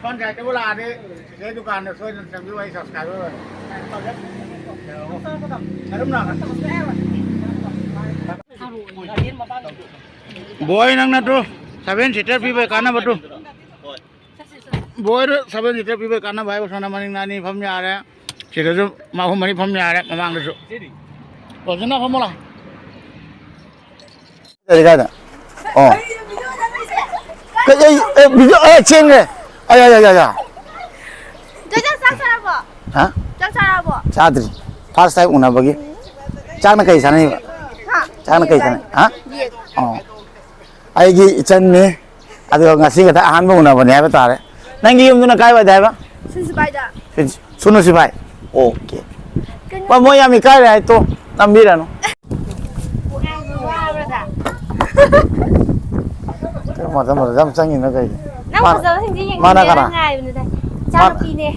ꯁꯣꯝ ꯁꯥꯏꯠꯇꯕꯨ ꯂꯥꯛꯑꯗꯤ ꯆꯤꯆꯦ ꯗꯨꯀꯥꯟꯗ ꯁꯣꯏꯗꯅ ꯆꯪꯕꯤꯌꯨ, ꯑꯩ subscriber ꯑꯣꯏꯔꯦ꯫ ꯑꯗꯨꯝ ꯂꯥꯛꯑꯣ꯫ ꯕꯣꯏ, ꯅꯪ ꯅꯠꯇ꯭ꯔꯣ? Seven seater ꯄꯤꯕꯩ ꯀꯥꯟꯅꯕꯗꯨ꯫ ꯕꯣꯏꯗ seven seater ꯄꯤꯕꯩ ꯀꯥꯟꯅꯕ ꯍꯥꯏꯕ ꯁꯣꯝꯗ ꯃꯅꯤꯡꯗ ꯑꯅꯤ ꯐꯝ ꯌꯥꯔꯦ꯫ ꯁꯤꯗꯁꯨ ꯑꯍꯨꯝ ꯃꯔꯤ ꯐꯝ ꯌꯥꯔꯦ, ꯃꯃꯥꯡꯗꯁꯨ꯫ ꯐꯖꯅ ꯐꯝꯃꯣ ꯂꯥꯎ꯫ ꯀꯔꯤ ꯀꯥꯏꯗ? ꯑꯣ꯫ ꯀꯩ, ꯑꯩ, ꯑꯦ, video, ꯑꯦ, ꯆꯦꯟꯒ꯭ꯔꯦ꯫ ꯑꯌꯥ, ꯌꯥ, ꯌꯥ, ꯌꯥ꯫ ꯆꯥꯛ ꯆꯥꯔꯕꯣ? ꯍꯥ? ꯆꯥꯛ ꯆꯥꯔꯕꯣ? ꯆꯥꯗ꯭ꯔꯤ꯫ First time ꯎꯅꯕꯒꯤ꯫ ꯆꯥꯛꯅ ꯀꯩ ꯆꯥꯅꯩꯕ? ꯍꯥ? ꯆꯥꯛꯅ ꯀꯩ ꯆꯥꯅꯩ? ꯍꯥ? ꯌꯦꯟ꯫ ꯑꯣ꯫ ꯑꯩꯒꯤ ꯏꯆꯟꯅꯤ꯫ ꯑꯗꯨꯒ ꯉꯁꯤ ꯈꯛꯇ ꯑꯍꯥꯟꯕ ꯎꯅꯕꯅꯦ ꯍꯥꯏꯕ ꯇꯥꯔꯦ꯫ ꯅꯪꯒꯤ ꯌꯨꯝꯗꯨꯅ ꯀꯥꯏꯋꯥꯏꯗ ꯍꯥꯏꯕ? ꯁꯨꯅꯨ ꯁꯤꯐꯥꯏꯗ꯫ ꯁꯨ-, ꯁꯨꯅꯨ ꯁꯤꯐꯥꯏ? ꯑꯣꯀꯦ꯫ ꯀꯩꯅꯣ? ꯍꯣꯏ, ꯃꯣꯏ ꯌꯥꯝ ꯏꯀꯥꯏꯔꯦ ꯍꯥꯏ ꯇꯣ, ꯅꯝꯕꯤꯔꯅꯨ꯫ ꯋꯥꯕ꯭ꯔꯗ? ꯀꯩꯅꯣ ꯃꯇꯝ ꯃꯇꯝꯗ ꯌꯥꯝ ꯆꯪꯉꯤꯅ ꯀꯩꯒꯤ? ꯅꯪ ꯃꯥ-, ꯐꯖꯕꯁꯤꯡꯁꯦ ꯃꯥꯅ ꯌꯦꯡꯅꯤꯡꯉꯦꯅ ꯀꯅꯥ? ꯉꯥꯏꯕꯅꯤꯗ꯫ ꯃꯥ-, ꯏꯆꯥꯅꯨꯄꯤꯅꯦ꯫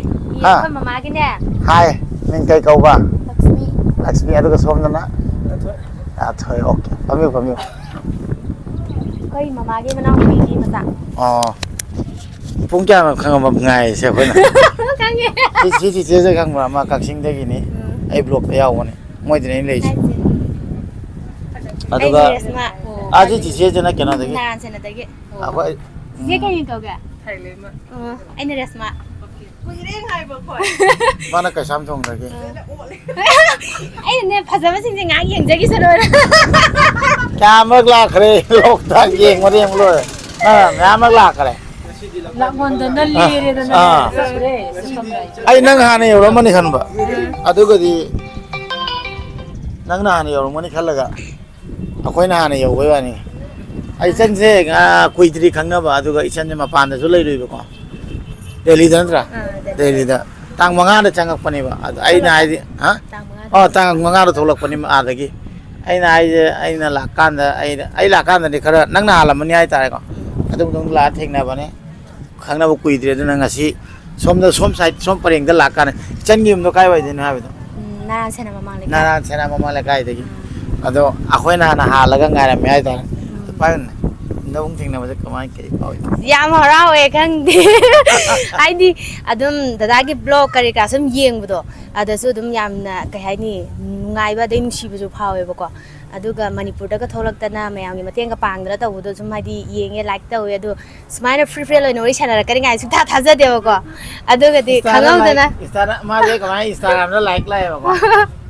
ꯍꯥ? ꯑꯩꯈꯣꯏ ꯃꯃꯥꯒꯤꯅꯦ꯫ ꯍꯥꯏ, ꯃꯤꯡ ꯀꯩ ꯀꯧꯕ? ꯂꯛꯁꯃꯤ꯫ ꯂꯛꯁꯃꯤ, ꯑꯗꯨꯒ ꯁꯣꯝꯗꯅ? ꯑꯊꯣꯏ, ꯑꯣꯀꯦ꯫ ꯐꯝꯕꯤꯌꯨ, ꯐꯝꯕꯤꯌꯨ꯫ ꯑꯩꯈꯣꯏ ꯃꯃꯥꯒꯤ ꯃꯅꯥꯎꯅꯨꯄꯤꯒꯤ ꯃꯆꯥ꯫ ꯑꯣ꯫ ꯄꯨꯡ ꯀꯌꯥꯅꯣ ꯈꯪꯉꯕ ꯉꯥꯏꯔꯤꯁꯦ ꯑꯩꯈꯣꯏꯅ? ꯈꯪꯉꯦ꯫ ꯁꯤ, ꯁꯤ ꯆꯤꯆꯦꯁꯦ ꯈꯪꯕ꯭ꯔꯥ? ꯃꯥ ꯀꯛꯆꯤꯡꯗꯒꯤꯅꯤ꯫ ꯎꯝ꯫ ꯑꯩ vlogꯇ ꯌꯥꯎꯕꯅꯦ꯫ ꯃꯣꯏꯗꯅꯦ ꯑꯩꯅ ꯂꯩꯔꯤꯁꯦ꯫ ꯀꯥꯏꯗꯩꯅꯣ? ꯑꯗꯨꯒ ꯑꯩꯅ ꯔꯦꯁꯃꯥ꯫ ꯑꯥ, ꯁꯤ ꯆꯤꯆꯦꯁꯤꯅ ꯀꯩꯅꯣꯗꯒꯤ꯫ ꯅꯥꯔꯥꯟ ꯁꯦꯟꯅꯗꯒꯤ꯫ ꯑꯩꯈꯣꯏ, ꯆꯤꯆꯦ ꯎꯝ꯫ ꯀꯩ ꯃꯤꯡ ꯀꯧꯒꯦ? ꯊꯥꯏꯂꯦꯟꯗ꯫ ꯑꯣ, ꯑꯩꯅ ꯔꯦꯁꯃꯥ꯫ ꯀꯨꯏꯔꯦ ꯉꯥꯏꯕ ꯑꯩꯈꯣꯏ꯫ ꯃꯥꯅ ꯀꯩꯁꯥꯝꯊꯣꯡꯗꯒꯤ꯫ ꯑꯥ꯫ ꯑꯩꯅꯅꯦ, ꯐꯖꯕꯁꯤꯡꯁꯦ ꯉꯥꯏꯍꯥꯛ ꯌꯦꯡꯖꯈꯤꯁꯅꯣꯅ꯫ ꯀꯌꯥꯃꯔꯛ ꯂꯥꯛꯈ꯭ꯔꯦ, ꯂꯣꯛꯇꯥꯛ ꯌꯦꯡꯕꯗ ꯌꯦꯡꯕ ꯂꯣꯏꯔꯦ꯫ ꯑꯥ, ꯃꯌꯥꯝꯃꯛ ꯂꯥꯛꯈ꯭ꯔꯦ꯫ ꯂꯥꯛꯃꯟꯗꯅ ꯑꯥ, ꯂꯦꯔꯦꯗꯅ ꯑꯥ꯫ ꯆꯠꯈ꯭ꯔꯦ꯫ ꯑꯩ ꯅꯪ ꯍꯥꯟꯅ ꯌꯧꯔꯝꯃꯅꯤ ꯈꯟꯕ꯫ ꯑꯗꯨꯒꯗꯤ ꯅꯪꯅ ꯍꯥꯟꯅ ꯌꯧꯔꯝꯒꯅꯤ ꯈꯜꯂꯒ ꯑꯩꯈꯣꯏꯅ ꯍꯥꯟꯅ ꯌꯧꯕꯩ ꯋꯥꯅꯤ꯫ ꯑꯩ ꯏꯆꯟꯁꯦ ꯉꯥ ꯀꯨꯏꯗ꯭ꯔꯤ ꯈꯪꯅꯕ, ꯑꯗꯨꯒ ꯏꯆꯟꯁꯦ ꯃꯄꯥꯟꯗꯁꯨ ꯂꯩꯔꯨꯏꯕꯀꯣ, ꯗꯦꯜꯂꯤꯗ ꯅꯠꯇ꯭ꯔꯥ? ꯑꯥ, ꯗꯦꯜꯂꯤꯗ꯫ ꯗꯦꯜꯂꯤꯗ ꯇꯥꯡ ꯃꯉꯥꯗ ꯆꯪꯉꯛꯄꯅꯦꯕ꯫ ꯑꯗ ꯑꯩꯅ ꯍꯥꯏꯗꯤ, ꯍꯥ? ꯇꯥꯡ ꯃꯉꯥꯗ꯫ ꯑꯣ, ꯇꯥꯡ ꯃꯉꯥꯗ ꯊꯣꯛꯂꯛꯄꯅꯤ ꯑꯥꯗꯒꯤ꯫ ꯑꯩꯅ ꯍꯥꯏꯁꯦ, ꯑꯩꯅ ꯂꯥꯛꯀꯥꯟꯗ, ꯑꯩ, ꯑꯩ ꯂꯥꯛꯀꯥꯟꯗꯗꯤ ꯈꯔ ꯅꯪꯅ ꯍꯥꯜꯂꯝꯃꯅꯤ ꯍꯥꯏꯇꯥꯔꯦꯀꯣ꯫ ꯑꯗꯨ ꯃꯇꯨꯡꯗ ꯂꯥꯛꯑ ꯊꯦꯡꯅꯕꯅꯦ꯫ ꯈꯪꯅꯕ ꯀꯨꯏꯗ꯭ꯔꯦ, ꯑꯗꯨꯅ ꯉꯁꯤ ꯁꯣꯝꯗ, ꯁꯣꯝ ꯁꯥꯏꯠ, ꯁꯣꯝ ꯄꯔꯦꯡꯗ ꯂꯥꯛꯀꯥꯟꯗ ꯏꯆꯟꯒꯤ ꯌꯨꯝꯗꯣ ꯀꯥꯏꯋꯥꯏꯗꯩꯅꯣ ꯍꯥꯏꯕꯗꯣ? ꯎꯝ, ꯅꯥꯔꯥꯟ ꯁꯦꯅꯥ ꯃꯃꯥꯡ ꯂꯩꯀꯥꯏ꯫ ꯅꯥꯔꯥꯟ ꯁꯦꯅꯥ ꯃꯃꯥꯡ ꯂꯩꯀꯥꯏꯗꯒꯤ꯫ ꯑꯗꯣ ꯑꯩꯈꯣꯏꯅ ꯍꯥꯟꯅ ꯍꯥꯜꯂꯒ ꯉꯥꯏꯔꯝꯃꯦ ꯍꯥꯏꯇꯥꯔꯦ꯫ ꯄꯥꯏꯌꯨꯅꯦ꯫ ꯅꯕꯨꯡ ꯊꯦꯡꯅꯕꯁꯦ ꯀꯃꯥꯏꯅ, ꯀꯩ ꯐꯥꯎꯏ? ꯌꯥꯝ ꯍꯔꯥꯎꯋꯦ, ꯈꯪꯗꯦ꯫ ꯍꯥꯏꯗꯤ ꯑꯗꯨꯝ ꯗꯗꯥꯒꯤ ꯕ꯭ꯂꯣꯒ ꯀꯔꯤ ꯀꯔꯥ ꯁꯨꯝ ꯌꯦꯡꯕꯗꯣ, ꯑꯗꯁꯨ ꯑꯗꯨꯝ ꯌꯥꯝꯅ, ꯀꯩ ꯍꯥꯏꯅꯤ, ꯅꯨꯡꯉꯥꯏꯕ ꯑꯗꯩ ꯅꯨꯡꯁꯤꯕꯁꯨ ꯐꯥꯎꯋꯦꯕꯀꯣ꯫ ꯑꯗꯨꯒ ꯃꯅꯤꯄꯨꯔꯗꯒ ꯊꯣꯛꯂꯛꯇꯅ ꯃꯌꯥꯝꯒꯤ ꯃꯇꯦꯡꯒ ꯄꯥꯡꯗꯅ ꯇꯧꯕꯗꯣ ꯁꯨꯝ, ꯍꯥꯏꯗꯤ, ꯌꯦꯡꯉꯦ, ꯂꯥꯏꯛ ꯇꯧꯋꯦ꯫ ꯑꯗꯣ ꯁꯨꯃꯥꯏꯅ ꯐ꯭ꯔꯤ ꯐ꯭ꯔꯤ ꯑꯣꯏꯅ ꯋꯥꯔꯤ ꯁꯥꯟꯅꯔꯛꯀꯅꯤ ꯀꯥꯏꯅ ꯁꯨꯡꯊꯥ ꯊꯥꯖꯗꯦꯕꯀꯣ꯫ ꯑꯗꯨꯒꯗꯤ Insta-ꯗ ꯈꯪꯍꯧꯗꯅ like, Insta-ꯗ, ꯃꯥꯁꯦ ꯀꯃꯥꯏꯅ Instagram-ꯗ ꯂꯥꯏꯛ ꯂꯥꯛꯑꯦꯕꯀꯣ?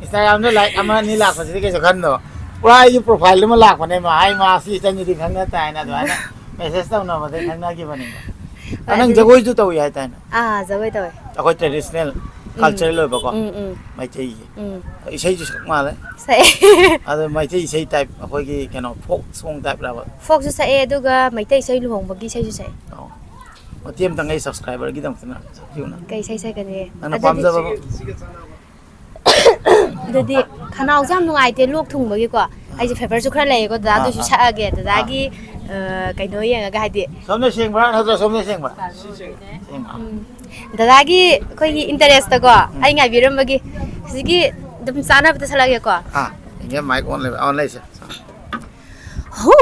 Instagram-ꯗ ꯂꯥꯏꯛ ꯑꯃ ꯑꯅꯤ ꯂꯥꯛꯄꯁꯤꯗꯤ ꯀꯩꯁꯨ ꯈꯟꯗꯕ꯫ ꯄꯨꯔꯥ ꯑꯩꯒꯤ profile-ꯗꯨꯃ ꯂꯥꯛꯄꯅꯦꯕ꯫ "ꯍꯥꯏ, ꯃꯥ ꯁꯤ ꯏꯆꯟꯁꯤꯗꯤ ꯈꯪꯅ ꯇꯥꯏꯅ", ꯑꯗꯨꯃꯥꯏꯅ message ꯇꯧꯅꯕꯗꯩ ꯈꯪꯅꯈꯤꯕꯅꯦꯕ꯫ ꯑ, ꯅꯪ ꯑꯗꯨꯗꯤ ꯖꯒꯣꯏꯁꯨ ꯇꯧꯏ ꯍꯥꯏꯇꯥꯅꯦ? ꯑꯥ, ꯖꯒꯣꯏ ꯇꯧꯋꯦ꯫ ꯑꯩꯈꯣꯏ traditional, ꯎꯝ꯫ Cultural ꯑꯣꯏꯕꯀꯣ, ꯎꯝ, ꯎꯝ, ꯃꯩꯇꯩꯒꯤ꯫ ꯎꯝ꯫ ꯏꯁꯩꯁꯨ ꯁꯛ ꯃꯥꯜꯂꯦ꯫ ꯁꯛꯑꯦ꯫ ꯑꯗꯣ ꯃꯩꯇꯩ ꯏꯁꯩ type, ꯑꯩꯈꯣꯏꯒꯤ ꯀꯩꯅꯣ, folk song type-ꯔꯕ? Folk-ꯁꯨ ꯁꯛꯑꯦ, ꯑꯗꯨꯒ ꯃꯩꯇꯩ ꯏꯁꯩ, ꯂꯨꯍꯣꯡꯕꯒꯤ ꯏꯁꯩꯁꯨ ꯁꯛꯑꯦ꯫ ꯑꯣ꯫ ꯃꯇꯦꯛ ꯑꯃꯇꯪ ꯑꯩ subscriber-ꯒꯤꯗꯃꯛꯇꯅ ꯁꯛꯄꯤꯌꯨꯅ꯫ ꯀꯩ ꯏꯁꯩ ꯁꯛꯀꯅꯤ? ꯅꯪꯅ ꯑꯗꯨꯗꯤ ꯄꯥꯝꯖꯕ꯫ ꯑꯗꯨꯗꯤ ꯈꯅꯥꯎꯁꯦ ꯌꯥꯝ ꯅꯨꯡꯉꯥꯏꯇꯦ, ꯂꯣꯛ ꯊꯨꯡꯕꯒꯤꯀꯣ꯫ ꯑꯩꯁꯦ fever-ꯁꯨ ꯈꯔ ꯂꯩꯌꯦꯀꯣ, ꯗꯗꯥ, ꯑꯥ, ꯑꯗꯨꯏꯁꯨ ꯑꯥ꯫ ꯁꯛꯑꯒꯦ꯫ ꯗꯗꯥꯒꯤ, ꯑ, ꯀꯩꯅꯣ ꯌꯦꯡꯉꯒ, ꯍꯥꯏꯗꯤ, ꯁꯣꯝꯅ ꯁꯦꯡꯕ꯭ꯔꯥ ꯅꯠꯇ꯭ꯔ ꯁꯣꯝꯅ ꯁꯦꯡꯕ꯭ꯔꯥ? ꯁꯦꯡꯕ꯭ꯔꯥ? ꯎꯝ, ꯗꯗꯥꯒꯤ ꯑꯩꯈꯣꯏꯒꯤ interest-ꯇꯀꯣ, ꯑꯩ ꯉꯥꯏꯕꯤꯔꯝꯕꯒꯤ ꯍꯧꯖꯤꯛꯀꯤ ꯑꯗꯨꯝ ꯆꯥꯅꯕꯗ ꯁꯛꯂꯛꯑꯒꯦꯀꯣ꯫ ꯑꯥ, ꯏꯟꯗꯤꯌꯥ mic on ꯂꯩꯕ, on ꯂꯩꯁꯦ꯫ ꯍꯣ,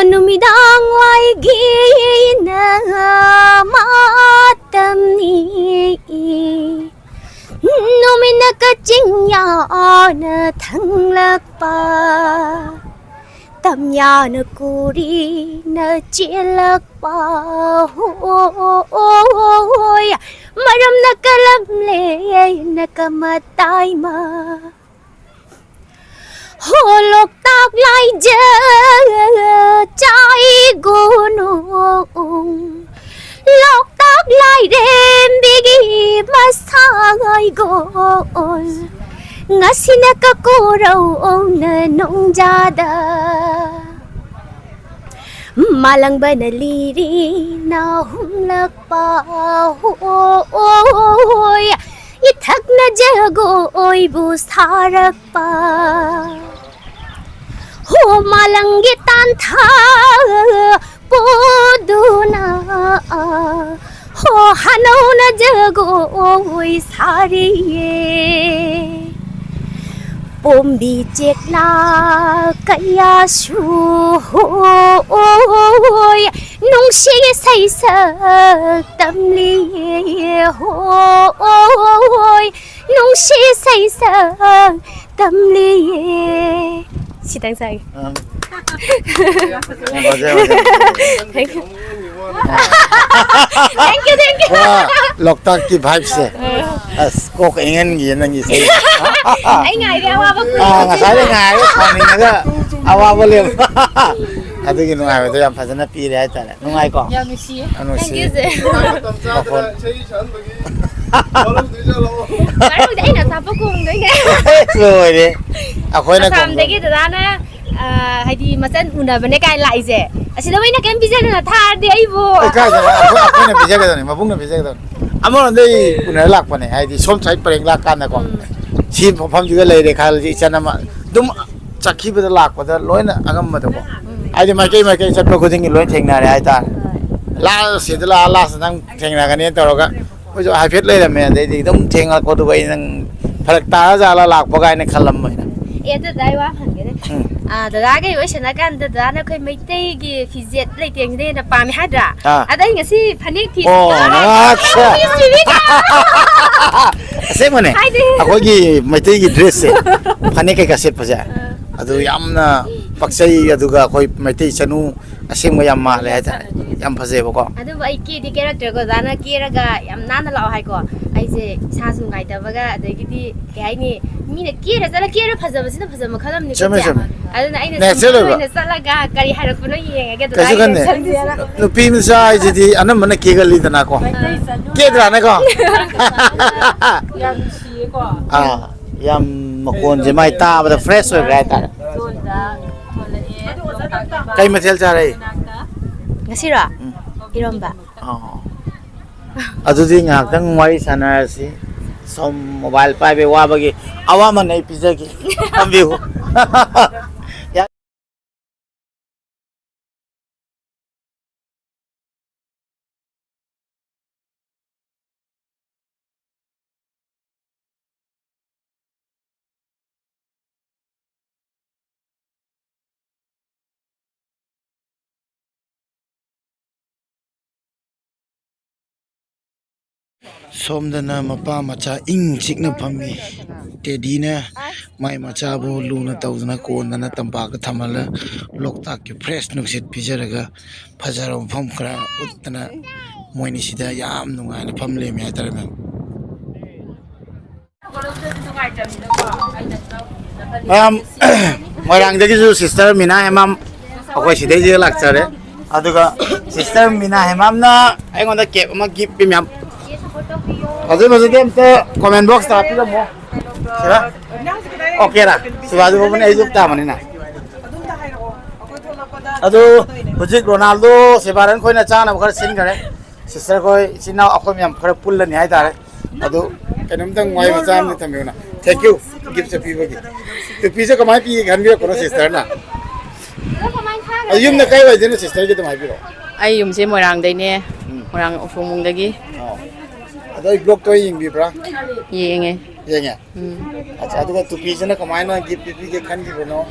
ꯅꯨꯃꯤꯗꯥꯡ ꯋꯥꯏꯒꯤ ꯃꯇꯝꯅꯤ, ꯅꯨꯃꯤꯠꯅ ꯀꯆꯤꯡ ꯌꯥꯅ ꯊꯪꯂꯛꯄ, ꯇꯝꯌꯥꯅ ꯀꯨꯔꯤꯅ ꯆꯦꯜꯂꯛꯄ, ꯍꯣꯏ, ꯃꯔꯝꯅ ꯀꯂꯝꯂꯦꯅ ꯀꯃ ꯇꯥꯏꯃ꯫ ꯍꯣ ꯂꯣꯛꯇꯥꯛ ꯂꯥꯏꯖ ꯆꯥꯏꯒꯣꯅꯣ, ꯂꯣꯛꯇꯥꯛ ꯂꯥꯏꯔꯦꯝꯕꯤꯒꯤ ꯃꯁꯥꯏꯒꯣꯜ, ꯉꯁꯤꯅ ꯀꯀꯣꯔꯧꯅ ꯅꯣꯡꯖꯥꯗ ꯃꯥꯂꯪꯕꯅ ꯂꯤꯔꯤꯅ ꯍꯨꯝꯂꯛꯄ ꯍꯣꯏ ꯏꯊꯛꯅ ꯖꯒꯣꯏꯕꯨ ꯁꯥꯔꯛꯄ ꯍꯣ ꯃꯥꯂꯪꯒꯤ ꯇꯥꯟꯊꯥ ꯄꯣꯗꯨꯅ ꯍꯣ ꯍꯅꯧꯅ ꯖꯒꯣꯏ ꯁꯥꯔꯤꯌꯦ ꯄꯣꯝꯕꯤ ꯆꯦꯛꯂꯥ ꯀꯌꯥꯁꯨ ꯍꯣꯏ ꯅꯨꯡꯁꯤ ꯁꯩꯁꯛ ꯇꯝꯂꯤꯌꯦ ꯍꯣꯏ ꯅꯨꯡꯁꯤ ꯁꯩꯁꯛ ꯇꯝꯂꯤꯌꯦ ꯁꯤꯇꯪ ꯁꯥꯒꯦ ꯑꯪ꯫ ꯌꯥꯝ ꯐꯖꯩ, ꯌꯥꯝ ꯐꯖꯩ꯫ Thank you. Thank you, thank you. ꯄꯨꯔꯥ ꯂꯣꯛꯇꯥꯛꯀꯤ vibe ꯁꯦ꯫ ꯑꯁ, ꯀꯣꯛ ꯏꯪꯍꯟꯒꯤꯌꯦ ꯅꯪꯒꯤ ꯏꯁꯩ꯫ ꯑꯩ ꯉꯥꯏꯔꯦ ꯑꯋꯥꯕ ꯑꯥ, ꯉꯁꯥꯏꯗꯩ ꯉꯥꯏꯔꯒ ꯁꯥꯎꯅꯤꯡꯉꯒ ꯑꯋꯥꯕ ꯂꯦꯞ-, ꯑꯗꯨꯒꯤ ꯅꯨꯡꯉꯥꯏꯕꯗꯣ ꯌꯥꯝ ꯐꯖꯅ ꯄꯤꯔꯦ ꯍꯥꯏꯇꯥꯔꯦ꯫ ꯅꯨꯡꯉꯥꯏꯀꯣ? ꯌꯥꯝ ꯅꯨꯡꯁꯤꯌꯦ꯫ ꯌꯥꯝ ꯅꯨꯡꯁꯤ꯫ Thank you, sir. ꯃꯈꯣꯟ꯫ ꯃꯔꯝꯗꯤ ꯑꯩꯅ ꯑꯆꯥꯄꯣꯠ ꯀꯣꯡꯗꯣꯏꯅꯦ꯫ ꯂꯣꯏꯔꯦ꯫ ꯑꯩꯈꯣꯏꯅ ꯑꯁꯥꯝꯗꯒꯤ ꯀꯣꯡꯗꯣꯏꯅꯦ꯫ ꯗꯗꯥꯅ ꯑ, ꯍꯥꯏꯗꯤ ꯃꯆꯟ ꯎꯅꯕꯅꯦ ꯀꯥꯏꯅ ꯂꯥꯛꯏꯁꯦ꯫ ꯑꯁꯤꯗ ꯃꯣꯏꯅ ꯀꯩꯝ ꯄꯤꯖꯗꯅ ꯊꯥꯔꯗꯤ ꯑꯩꯕꯨ꯫ ꯑꯦ, ꯀꯥꯏꯗꯅꯣ? ꯑꯩꯈꯣꯏ, ꯑꯩꯈꯣꯏꯅ ꯄꯤꯖꯒꯗꯕꯅꯤ, ꯃꯕꯨꯡꯅ ꯄꯤꯖꯒꯗꯕꯅꯤ꯫ ꯑꯃꯔꯣꯝꯗ ꯑꯩ ꯎꯅꯔ ꯂꯥꯛꯄꯅꯦ, ꯍꯥꯏꯗꯤ ꯁꯣꯝ ꯁꯥꯏꯠ ꯄꯔꯦꯡ ꯂꯥꯛꯀꯥꯟꯗꯀꯣ꯫ ꯎꯝ꯫ ꯁꯤ ꯃꯐꯝꯁꯤꯗ ꯂꯩꯔꯦ ꯈꯜꯂꯁꯤ, ꯏꯆꯟ ꯑꯃ ꯑꯗꯨꯝ ꯆꯠꯈꯤꯕꯗ ꯂꯥꯛꯄꯗ ꯂꯣꯏꯅ ꯑꯉꯝꯕꯗꯀꯣ꯫ ꯎꯝ꯫ ꯍꯥꯏꯗꯤ ꯃꯥꯏꯀꯩ ꯃꯥꯏꯀꯩ ꯆꯠꯄ ꯈꯨꯗꯤꯡꯒꯤ ꯂꯣꯏ ꯊꯦꯡꯅꯔꯦ ꯍꯥꯏꯇꯥꯔꯦ꯫ ꯍꯣꯏ꯫ ꯂꯥꯁ ꯁꯤꯗ ꯂꯥꯛꯑ ꯂꯥꯁ ꯅꯪ ꯊꯦꯡꯅꯒꯅꯦꯅ ꯇꯧꯔꯒ ꯑꯩꯈꯣꯏꯁꯨ ꯍꯥꯏꯐꯦꯠ ꯂꯩꯔꯝꯃꯦ, ꯑꯗꯩꯗꯤ ꯑꯗꯨꯝ ꯊꯦꯡꯉꯛꯄꯗꯨꯒ ꯑꯩ ꯅꯪ ꯐꯔꯛ ꯇꯥꯔ ꯖꯥꯠꯂ ꯂꯥꯛꯄ ꯀꯥꯏꯅ ꯈꯜꯂꯝꯕ ꯑꯩꯅ꯫ ꯑꯦ, ꯑꯗꯨꯗ ꯑꯩ ꯋꯥ ꯑꯃ ꯍꯪꯒꯦꯅꯦ꯫ ꯎꯝ꯫ ꯑꯥ, ꯗꯗꯥꯒ ꯑꯩ ꯋꯥꯔꯤ ꯁꯥꯟꯅ ꯀꯥꯟꯗ ꯗꯗꯥꯅ ꯑꯩꯈꯣꯏ ꯃꯩꯇꯩꯒꯤ ꯐꯤꯖꯦꯠ ꯂꯩꯇꯦꯡꯁꯤꯅ ꯍꯦꯟꯅ ꯄꯥꯝꯃꯦ ꯍꯥꯏꯗ꯭ꯔꯥ? ꯑꯥ꯫ ꯑꯗ ꯑꯩ ꯉꯁꯤ ꯐꯅꯦꯛ ꯐꯤ ꯑꯣ, ꯁꯦꯠꯄ ꯅꯪ ꯑꯠꯁꯥ꯫ ꯑꯩ ꯅꯨꯡꯁꯤꯕꯤꯗꯦ꯫ ꯑꯁꯦꯡꯕꯅꯦ꯫ ꯍꯥꯏꯗꯤ ꯑꯩꯈꯣꯏꯒꯤ ꯃꯩꯇꯩꯒꯤ dress ꯁꯦ, ꯐꯅꯦꯛ ꯀꯩꯀꯥ ꯁꯦꯠꯄꯁꯦ, ꯑꯥ꯫ ꯑꯗꯨ ꯌꯥꯝꯅ ꯄꯛꯆꯩ, ꯑꯗꯨꯒ ꯑꯩꯈꯣꯏ ꯃꯩꯇꯩ ꯆꯅꯨ ꯑꯁꯦꯡꯕ ꯌꯥꯝ ꯃꯥꯜꯂꯦ ꯍꯥꯏꯇꯥꯔꯦ꯫ ꯌꯥꯝ ꯐꯖꯩꯕꯀꯣ꯫ ꯑꯗꯨꯕꯨ ꯑꯩ ꯀꯦꯗꯤ ꯀꯦꯔꯛꯇ꯭ꯔꯦꯀꯣ, ꯑꯣꯖꯥꯅ ꯀꯦꯔꯒ ꯌꯥꯝ ꯅꯥꯟꯅ ꯂꯥꯛꯑꯣ ꯍꯥꯏꯀꯣ꯫ ꯑꯩꯁꯦ ꯏꯁꯥꯁꯨ ꯅꯨꯡꯉꯥꯏꯇꯕꯒ, ꯑꯗꯒꯤꯗꯤ ꯀꯩ ꯍꯥꯏꯅꯤ, ꯃꯤꯅ ꯀꯦꯔ ꯆꯠꯂ ꯀꯦꯔ ꯐꯖꯕꯁꯤꯅ ꯐꯖꯕ ꯃꯈꯜ ꯑꯃꯅꯤꯀꯣ, ꯆꯨꯝꯃꯦ, ꯆꯦ꯫ ꯆꯨꯝꯃꯦ꯫ ꯑꯗꯨꯅ ꯑꯩꯅ natural simple ꯑꯣꯏꯕ꯫ ꯑꯣꯏꯅ ꯆꯠꯂꯒ ꯀꯔꯤ ꯍꯥꯏꯔꯛꯄꯅꯣ ꯌꯦꯡꯉꯒꯦ, ꯑꯗꯨꯗ ꯀꯩꯁꯨ ꯑꯩ ꯈꯟꯗꯦ꯫ ꯈꯟꯖꯔ-, ꯅꯨꯄꯤ ꯃꯆꯥ ꯍꯥꯏꯁꯤꯗꯤ ꯑꯅꯝꯕꯅ ꯀꯦꯒꯜꯂꯤꯗꯅꯀꯣ꯫ ꯃꯩꯇꯩ ꯆꯅꯨ꯫ ꯀꯦꯗ꯭ꯔꯥꯅꯦꯀꯣ? ꯌꯥꯝ ꯅꯨꯡꯁꯤꯌꯦꯀꯣ꯫ ꯑꯥ꯫ ꯌꯥꯝ ꯃꯈꯣꯟꯁꯦ ꯃꯥꯏ ꯇꯥꯕꯗ fresh ꯑꯣꯏꯈ꯭ꯔꯦ ꯍꯥꯏꯇꯥꯔꯦ꯫ ꯀꯩ ꯃꯊꯦꯜ ꯆꯥꯔꯦ? ꯉꯁꯤꯔꯣ? ꯎꯝ꯫ ꯏꯔꯣꯝꯕ꯫ ꯑꯣ꯫ ꯑꯗꯨꯗꯤ ꯉꯥꯏꯍꯥꯛꯇꯪ ꯋꯥꯔꯤ ꯁꯥꯟꯅꯔꯁꯤ꯫ ꯁꯣꯝ mobile ꯄꯥꯏꯕꯩ ꯋꯥꯕꯒꯤ ꯑꯋꯥꯃꯟ ꯑꯩ ꯄꯤꯖꯒꯦ꯫ ꯐꯝꯕꯤꯌꯨ꯫ ꯁꯣꯝꯗꯅ ꯃꯄꯥ ꯃꯆꯥ ꯏꯪ ꯆꯤꯛꯅ ꯐꯝꯃꯤ꯫ ꯇꯦꯗꯤꯅ ꯃꯥꯏ ꯃꯆꯥꯕꯨ ꯂꯨꯅ ꯇꯧꯗꯅ ꯀꯣꯟꯗꯅ ꯇꯝꯄꯥꯛꯇ ꯊꯝꯍꯜꯂ ꯂꯣꯛꯇꯥꯛꯀꯤ fresh ꯅꯨꯡꯁꯤꯠ ꯄꯤꯖꯔꯒ ꯐꯖꯔꯕ ꯃꯐꯝ ꯈꯔ ꯎꯠꯇꯅ ꯃꯣꯏꯅꯤꯁꯤꯗ ꯌꯥꯝ ꯅꯨꯡꯉꯥꯏꯅ ꯐꯝ ꯂꯩꯔꯝꯃꯦ ꯍꯥꯏꯇꯥꯔꯦ, ꯃꯦꯝ꯫ ꯃꯌꯥꯝ, ꯃꯣꯏꯔꯥꯡꯗꯒꯤꯁꯨ sister ꯃꯤꯅꯥ ꯍꯦꯃꯥꯝ ꯑꯩꯈꯣꯏ ꯁꯤꯗꯩꯁꯤꯗ ꯂꯥꯛꯆꯔꯦ꯫ ꯑꯗꯨꯒ sister ꯃꯤꯅꯥ ꯍꯦꯃꯥꯝꯅ ꯑꯩꯉꯣꯟꯗ cap ꯑꯃ gift ꯄꯤ, ꯃꯌꯥꯝ꯫ ꯐꯖ ꯐꯖꯗꯦ ꯑꯝꯇ comment box ꯇ ꯍꯥꯞꯄꯤꯔꯝꯃꯣ꯫ ꯁꯤꯔ? Okay ꯔ? ꯁꯤꯕꯥꯗꯨ ꯐꯥꯎꯕꯅꯦ ꯑꯩꯁꯨ ꯇꯥꯕꯅꯤꯅ꯫ ꯑꯗꯨ ꯍꯧꯖꯤꯛ ꯔꯣꯅꯥꯜꯗꯣ ꯁꯦꯕꯥꯔꯟ ꯈꯣꯏꯅ ꯆꯥꯅꯕ ꯈꯔ ꯁꯤꯟꯈꯔꯦ꯫ Sister ꯈꯣꯏ ꯏꯆꯤꯟ ꯏꯅꯥꯎ ꯑꯩꯈꯣꯏ ꯃꯌꯥꯝ ꯈꯔ ꯄꯨꯜꯂꯅꯤ ꯍꯥꯏꯇꯥꯔꯦ꯫ ꯑꯗꯨ ꯀꯩꯅꯣꯝꯇꯪ ꯋꯥꯍꯩ ꯃꯆꯥ ꯑꯃꯗꯤ ꯊꯝꯕꯤꯌꯨꯅ꯫ Thank you, gift ꯁꯦ ꯄꯤꯕꯒꯤ꯫ ꯇꯨꯄꯤꯁꯦ ꯀꯃꯥꯏꯅ ꯄꯤꯒꯦ ꯈꯟꯕꯤꯔꯛꯄꯅꯣ sister ꯅ? ꯑꯗꯨ ꯌꯨꯝꯗ ꯀꯥꯏ ꯋꯥꯏꯗꯩꯅꯣ sister ꯒꯤ ꯑꯗꯨꯝ ꯍꯥꯏꯕꯤꯔꯛꯑꯣ꯫ ꯑꯩ ꯌꯨꯝꯁꯦ ꯃꯣꯏꯔꯥꯡꯗꯩꯅꯦ꯫ ꯎꯝ꯫ ꯃꯣꯏꯔꯥꯡ ꯎꯈꯣꯡꯕꯨꯡꯗꯒꯤ꯫ ꯑꯣ꯫ ꯑꯗꯣ ꯑꯩ vlog ꯇꯣ ꯌꯦꯡꯕꯤꯕ꯭ꯔꯥ? ꯌꯦꯡꯉꯦ꯫ ꯌꯦꯡꯉꯦ? ꯎꯝ꯫ ꯑꯠꯆꯥ, ꯑꯗꯨꯒ ꯇꯨꯄꯤꯁꯤꯅ ꯀꯃꯥꯏꯅ gift ꯄꯤꯕꯤꯒꯦ ꯈꯟꯈꯤꯕꯅꯣ?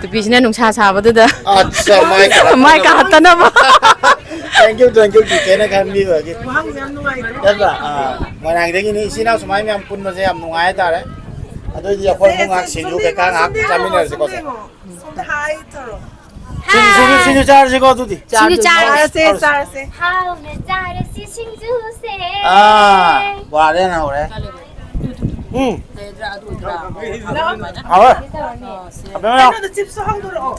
ꯇꯨꯄꯤꯁꯤꯅ ꯅꯨꯡꯁꯥ ꯁꯥꯕꯗꯨꯗ ꯑꯠꯆꯥ, ꯃꯥꯏ ꯀꯥꯔꯛꯇꯅꯕ꯫ ꯃꯥꯏ ꯀꯥꯔꯛꯇꯅꯕ꯫ Thank you, thank you, ꯇꯤꯆꯔꯅ ꯈꯟꯕꯤꯕꯒꯤ꯫ ꯋꯥꯍꯪꯁꯦ ꯌꯥꯝ ꯅꯨꯡꯉꯥꯏꯇ꯭ꯔꯣ? ꯅꯠꯇ꯭ꯔꯥ? ꯑꯥ, ꯃꯣꯏꯔꯥꯡꯗꯒꯤꯅꯤ, ꯏꯆꯤꯟ ꯏꯅꯥꯎ ꯁꯨꯃꯥꯏꯅ ꯃꯌꯥꯝ ꯄꯨꯟꯕꯁꯦ ꯌꯥꯝ ꯅꯨꯡꯉꯥꯏ ꯍꯥꯏꯇꯥꯔꯦ꯫ ꯑꯗꯨꯑꯣꯏꯗꯤ ꯑꯩꯈꯣꯏ ꯑꯃꯨꯛ ꯉꯥꯏꯍꯥꯛ ꯁꯤꯡꯖꯨ ꯀꯩꯀꯥ ꯉꯥꯏꯍꯥꯛ ꯆꯥꯃꯤꯟꯅꯔꯁꯤꯀꯣ꯫ ꯁꯣꯝꯗ hi ꯇꯧꯔꯣ꯫ ꯁꯤꯡꯖꯨ, ꯁꯤꯡꯖꯨ, ꯁꯤꯡꯖꯨ ꯆꯥꯔꯁꯤꯀꯣ ꯑꯗꯨꯗꯤ꯫ ꯁꯤꯡꯖꯨ ꯆꯥꯔꯁꯤ꯫ ꯆꯥꯔꯁꯦ, ꯆꯥꯔꯁꯦ꯫ ꯍꯥꯎꯅ ꯆꯥꯔꯁꯤ ꯁꯤꯡꯖꯨꯁꯦ꯫ ꯑꯥ, ꯋꯥꯔꯦ ꯅ ꯍꯧꯔꯦ꯫ ꯎꯝ꯫ ꯍꯥꯎꯋꯦ꯫ ꯑꯕꯦꯝꯃ ꯌꯥꯎ꯫ ꯀꯩꯅꯣꯗ chips ꯇꯣ ꯍꯥꯡꯗꯣꯔꯛꯑꯣ꯫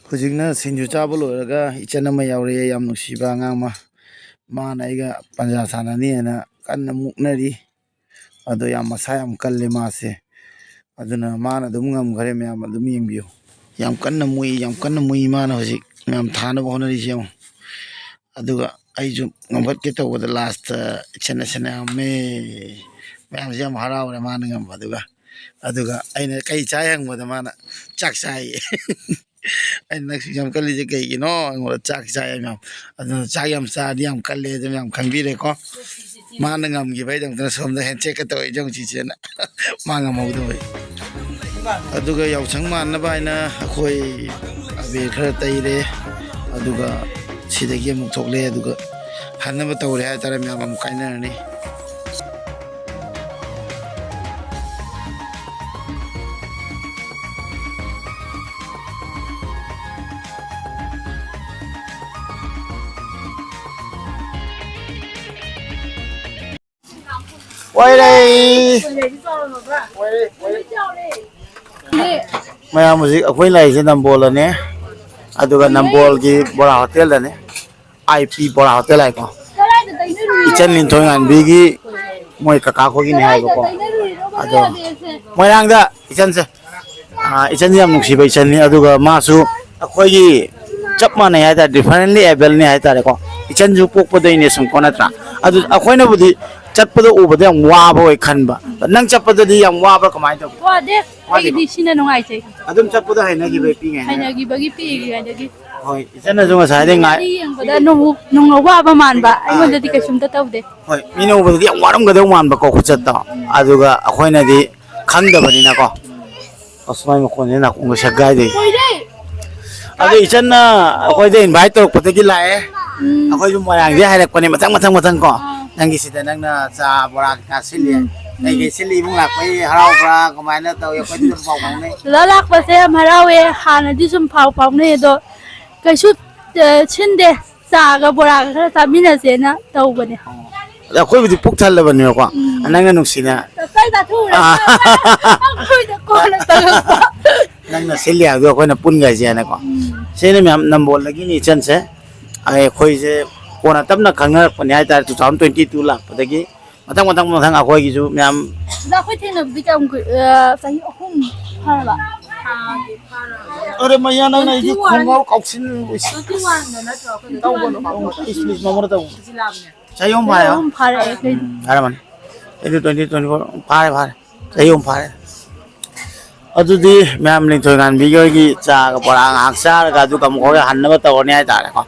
ꯍꯧꯖꯤꯛꯅ ꯁꯤꯡꯖꯨ ꯆꯥꯕ ꯂꯣꯏꯔꯒ ꯏꯆꯟ ꯑꯃ ꯌꯥꯎꯔꯛꯑꯦ, ꯌꯥꯝ ꯅꯨꯡꯁꯤꯕ ꯑꯉꯥꯡ ꯑꯃ꯫ ꯃꯥꯅ ꯑꯩꯒ ꯄꯟꯖꯥ ꯁꯥꯟꯅꯅꯤꯅ ꯀꯟꯅ ꯃꯨꯛꯅꯔꯤ꯫ ꯑꯗꯣ ꯌꯥꯝ ꯃꯁꯥ ꯌꯥꯝ ꯀꯜꯂꯦ ꯃꯥꯁꯦ꯫ ꯑꯗꯨꯅ ꯃꯥꯅ ꯑꯗꯨꯝ ꯉꯝꯈꯔꯦ, ꯃꯌꯥꯝ ꯑꯗꯨꯝ ꯌꯦꯡꯕꯤꯌꯨ꯫ ꯌꯥꯝ ꯀꯟꯅ ꯃꯨꯏ, ꯌꯥꯝ ꯀꯟꯅ ꯃꯨꯏ ꯃꯥꯅ ꯍꯧꯖꯤꯛ ꯃꯌꯥꯝ ꯊꯥꯅꯕ ꯍꯣꯠꯅꯔꯤꯁꯦ ꯌꯦꯡꯉꯨ꯫ ꯑꯗꯨꯒ ꯑꯩꯁꯨ ꯉꯝꯈꯠꯀꯦ ꯇꯧꯕꯗ ꯂꯥꯁꯇ ꯏꯆꯟꯅ ꯁꯦꯟꯅꯔꯝꯃꯦ꯫ ꯃꯌꯥꯝꯁꯦ ꯌꯥꯝ ꯍꯔꯥꯎꯔꯦ ꯃꯥꯅ ꯉꯝꯕ꯫ ꯑꯗꯨꯒ, ꯑꯗꯨꯒ ꯑꯩꯅ "ꯀꯩ ꯆꯥꯏ?" ꯍꯪꯕꯗ ꯃꯥꯅ "ꯆꯥꯛ ꯆꯥꯏ"꯫ ꯑꯩꯅ "ꯅꯪꯁꯨ ꯌꯥꯝ ꯀꯜꯂꯤꯁꯦ ꯀꯩꯒꯤꯅꯣ?" ꯑꯩꯉꯣꯟꯗ "ꯆꯥꯛ ꯆꯥꯏ" ꯃꯌꯥꯝ꯫ ꯑꯗꯨꯅ ꯆꯥꯛ ꯌꯥꯝ ꯆꯥꯔꯗꯤ ꯌꯥꯝ ꯀꯜꯂꯦ, ꯑꯗꯨ ꯃꯌꯥꯝ ꯈꯪꯕꯤꯔꯦꯀꯣ꯫ ꯃꯥꯅ ꯉꯝꯈꯤꯕꯩꯗꯃꯛꯇ ꯁꯣꯝꯗ ꯍꯦꯟꯁꯦꯛꯀ ꯇꯧꯔꯛꯏꯁꯦ ꯌꯦꯡꯉꯨ ꯆꯤꯆꯦꯅ꯫ ꯃꯥ ꯉꯝꯍꯧꯗꯕꯩ꯫ ꯑꯗꯨꯒ ꯌꯥꯎꯁꯪ ꯃꯥꯟꯅꯕ ꯍꯥꯏꯅ ꯑꯩꯈꯣꯏ ꯑꯕꯦꯔ ꯈꯔ ꯇꯩꯔꯦ꯫ ꯑꯗꯨꯒ ꯁꯤꯗꯒꯤ ꯑꯃꯨꯛ ꯊꯣꯛꯂꯛꯑꯦ꯫ ꯑꯗꯨꯒ ꯍꯟꯅꯕ ꯇꯧꯔꯦ ꯍꯥꯏꯇꯥꯔꯦ, ꯃꯌꯥꯝ ꯑꯃꯨꯛ ꯀꯥꯏꯅꯔꯅꯤ꯫ ꯑꯣꯏꯔꯦ꯫ ꯃꯌꯥꯝ ꯍꯧꯖꯤꯛ ꯑꯩꯈꯣꯏ ꯂꯩꯔꯤꯁꯦ ꯅꯝꯕꯣꯜꯗꯅꯦ, ꯑꯗꯨꯒ ꯅꯝꯕꯣꯜꯒꯤ ꯕꯣꯔꯥ ꯍꯣꯇꯦꯜꯗꯅꯦ, ꯑꯥꯏ ꯄꯤ ꯕꯣꯔꯥ ꯍꯣꯇꯦꯜ ꯍꯥꯏꯀꯣ꯫ ꯏꯆꯟ ꯂꯤꯟꯊꯣꯏ ꯉꯥꯟꯕꯤꯒꯤ ꯃꯣꯏ ꯀꯀꯥ ꯈꯣꯏꯒꯤꯅꯦ ꯍꯥꯏꯕꯀꯣ꯫ ꯑꯗꯣ ꯃꯣꯏꯔꯥꯡꯗ ꯏꯆꯟꯁꯦ, ꯑꯥ, ꯏꯆꯟꯁꯦ ꯌꯥꯝ ꯅꯨꯡꯁꯤꯕ ꯏꯆꯟꯅꯤ꯫ ꯑꯗꯨꯒ ꯃꯥꯁꯨ ꯑꯩꯈꯣꯏꯒꯤ ꯆꯞ ꯃꯥꯟꯅꯩ ꯍꯥꯏꯇꯥꯔꯦ, differently abledꯅꯦ ꯍꯥꯏꯇꯥꯔꯦꯀꯣ꯫ ꯏꯆꯟꯁꯨ ꯄꯣꯛꯄꯗꯩꯅꯦ ꯁꯨꯝꯀꯣ, ꯅꯠꯇ꯭ꯔꯥ? ꯑꯗꯨ ꯑꯩꯈꯣꯏꯅꯕꯨꯗꯤ ꯆꯠꯄꯗ ꯎꯕꯗ ꯌꯥꯝ ꯋꯥꯕ ꯑꯣꯏ ꯈꯟꯕ꯫ ꯅꯪ ꯆꯠꯄꯗꯗꯤ ꯌꯥꯝ ꯋꯥꯕ꯭ꯔꯥ, ꯀꯃꯥꯏꯅ ꯇꯧꯒꯦ? ꯋꯥꯗꯦ꯫ ꯋꯥꯗꯦꯀꯣ? ꯑꯩꯒꯤꯗꯤ ꯁꯤꯅ ꯅꯨꯡꯉꯥꯏꯖꯩ꯫ ꯑꯗꯨꯝ ꯆꯠꯄꯗ ꯍꯩꯅꯈꯤꯕꯩ ꯄꯤꯛꯏꯉꯩꯗ? ꯍꯩꯅꯈꯤꯕꯒꯤ ꯄꯤꯛꯏꯉꯩꯗꯒꯤ꯫ ꯍꯣꯏ, ꯏꯆꯟꯅꯁꯨ ꯉꯁꯥꯏꯗꯩ ꯉꯥꯏ- ꯃꯤꯅꯗꯤ ꯌꯦꯡꯕꯗ ꯅꯨꯡ-, ꯅꯨꯡ ꯋꯥꯕ ꯃꯥꯟꯕ, ꯑꯩꯉꯣꯟꯗꯗꯤ ꯀꯩꯁꯨꯝꯇ ꯇꯧꯗꯦ꯫ ꯍꯣꯏ, ꯃꯤꯅ ꯎꯕꯗꯗꯤ ꯌꯥꯝ ꯋꯥꯔꯝꯒꯗꯧ ꯃꯥꯟꯕꯀꯣ, ꯈꯨꯆꯠꯇꯣ꯫ ꯑꯗꯨꯒ ꯑꯩꯈꯣꯏꯅꯗꯤ ꯈꯪꯗꯕꯅꯤꯅꯀꯣ꯫ ꯑꯁ, ꯃꯥꯏ ꯃꯈꯣꯟꯁꯦ ꯅꯥꯀꯣꯡꯗ ꯁꯦꯒꯥꯏꯗꯣꯏꯅꯤ꯫ ꯑꯗꯣ ꯏꯆꯟꯅ ꯑꯩꯈꯣꯏꯗ invite ꯇꯧꯔꯛꯄꯗꯒꯤ ꯂꯥꯛꯑꯦ꯫ ꯎꯝ꯫ ꯑꯩꯈꯣꯏꯁꯨ ꯃꯣꯏꯔꯥꯡꯗꯤ ꯍꯥꯏꯔꯛꯄꯅꯦ, ꯃꯊꯪ, ꯃꯊꯪ, ꯃꯊꯪ ꯀꯣ꯫ ꯑꯥ꯫ ꯅꯪꯒꯤꯁꯤꯗ ꯅꯪꯅ ꯆꯥ, ꯕꯣꯔꯥ ꯀꯩꯀꯥ ꯁꯤꯜꯂꯤ꯫ ꯎꯝ꯫ ꯀꯩꯀꯩ ꯁꯤꯜꯂꯤ? ꯏꯃꯨꯡ ꯂꯥꯛꯄꯩ ꯍꯔꯥꯎꯕ꯭ꯔꯥ? ꯀꯃꯥꯏꯅ ꯇꯧꯏ? ꯑꯩꯈꯣꯏꯗꯤ ꯑꯗꯨꯝ ꯄꯥꯎ ꯐꯥꯎꯅꯩ꯫ ꯂꯥꯛꯄꯁꯦ ꯌꯥꯝ ꯍꯔꯥꯎꯋꯦ꯫ ꯍꯥꯟꯅꯗꯤ ꯁꯨꯝ ꯄꯥꯎ ꯐꯥꯎꯅꯩ, ꯑꯗꯣ ꯀꯩꯁꯨ, ꯑ, ꯁꯤꯟꯗꯦ꯫ ꯆꯥꯒ ꯕꯣꯔꯥꯒ ꯈꯔ ꯆꯥꯃꯤꯟꯅꯁꯦꯅ ꯇꯧꯕꯅꯦ꯫ ꯑꯗ ꯑꯩꯈꯣꯏꯕꯨꯗꯤ ꯄꯨꯛ ꯊꯜꯂꯕꯅꯦꯕꯀꯣ꯫ ꯎꯝ꯫ ꯅꯪꯅ ꯅꯨꯡꯁꯤꯅ ꯇꯞꯇꯥꯏ ꯆꯥꯊꯣꯛꯎꯔꯦ꯫ ꯑꯥ꯫ ꯑꯩꯈꯣꯏꯗ ꯀꯣꯟꯅ ꯆꯪꯉꯛꯄ꯫ ꯅꯪꯅ ꯁꯤꯜꯂꯤ ꯍꯥꯏꯕꯗꯣ ꯑꯩꯈꯣꯏꯅ ꯄꯨꯟꯈ꯭ꯔꯁꯦꯅꯀꯣ꯫ ꯎꯝ꯫ ꯁꯤꯅ ꯃꯌꯥꯝ ꯅꯝꯕꯣꯜꯗꯒꯤꯅꯤ ꯏꯆꯟꯁꯦ꯫ ꯑꯩꯈꯣꯏꯁꯦ ꯀꯣꯟꯅ ꯇꯞꯅ ꯈꯪꯅꯔꯛꯄꯅꯦ ꯍꯥꯏꯇꯥꯔꯦ, two thousand twenty two ꯂꯥꯛꯄꯗꯒꯤ꯫ ꯃꯊꯪ, ꯃꯊꯪ, ꯃꯊꯪ ꯑꯩꯈꯣꯏꯒꯤꯁꯨ ꯃꯌꯥꯝ꯫ ꯑꯗ ꯑꯩꯈꯣꯏ ꯊꯦꯡꯅꯕꯗꯤ ꯀꯌꯥꯝ ꯀꯨꯏ-, ꯑ, ꯆꯍꯤ ꯑꯍꯨꯝ ꯐꯥꯔꯕ? ꯑꯔꯦ ꯃꯌꯥ, ꯅꯪꯅ ꯑꯩꯒꯤ ꯈꯣꯡꯒ꯭ꯔꯥꯎ ꯀꯥꯎꯁꯤꯜꯂꯨ꯫ Twenty one ꯗ ꯅꯠꯇ꯭ꯔꯣ ꯑꯩꯈꯣꯏ ꯇꯧꯒꯅꯨ, ꯇꯧꯒꯅꯨ꯫ Please, please, ꯃꯃꯨꯅ ꯇꯧꯒꯅꯨ꯫ ꯆꯍꯤ ꯑꯍꯨꯝ ꯐꯥꯔꯦ꯫ ꯆꯍꯤ ꯑꯍꯨꯝ ꯐꯥꯔꯦ ꯀꯩꯅꯣ꯫ ꯎꯝ, ꯐꯥꯔꯝꯃꯅꯤ꯫ ꯑꯩꯗꯤ twenty twenty four ꯐꯥꯔꯦ, ꯐꯥꯔꯦ꯫ ꯆꯍꯤ ꯑꯍꯨꯝ ꯐꯥꯔꯦ꯫ ꯑꯗꯨꯗꯤ ꯃꯌꯥꯝ ꯂꯤꯟꯊꯣꯏ ꯉꯥꯟꯕꯤꯒꯤ ꯍꯣꯏꯒꯤ ꯆꯥꯒ ꯕꯣꯔꯥ ꯉꯥꯏꯍꯥꯛ ꯆꯥꯔꯒ ꯑꯗꯨꯒ ꯑꯃꯨꯛ ꯍꯣꯔꯦꯟ ꯍꯟꯅꯕ ꯇꯧꯔꯅꯤ ꯍꯥꯏꯇꯥꯔꯦꯀꯣ꯫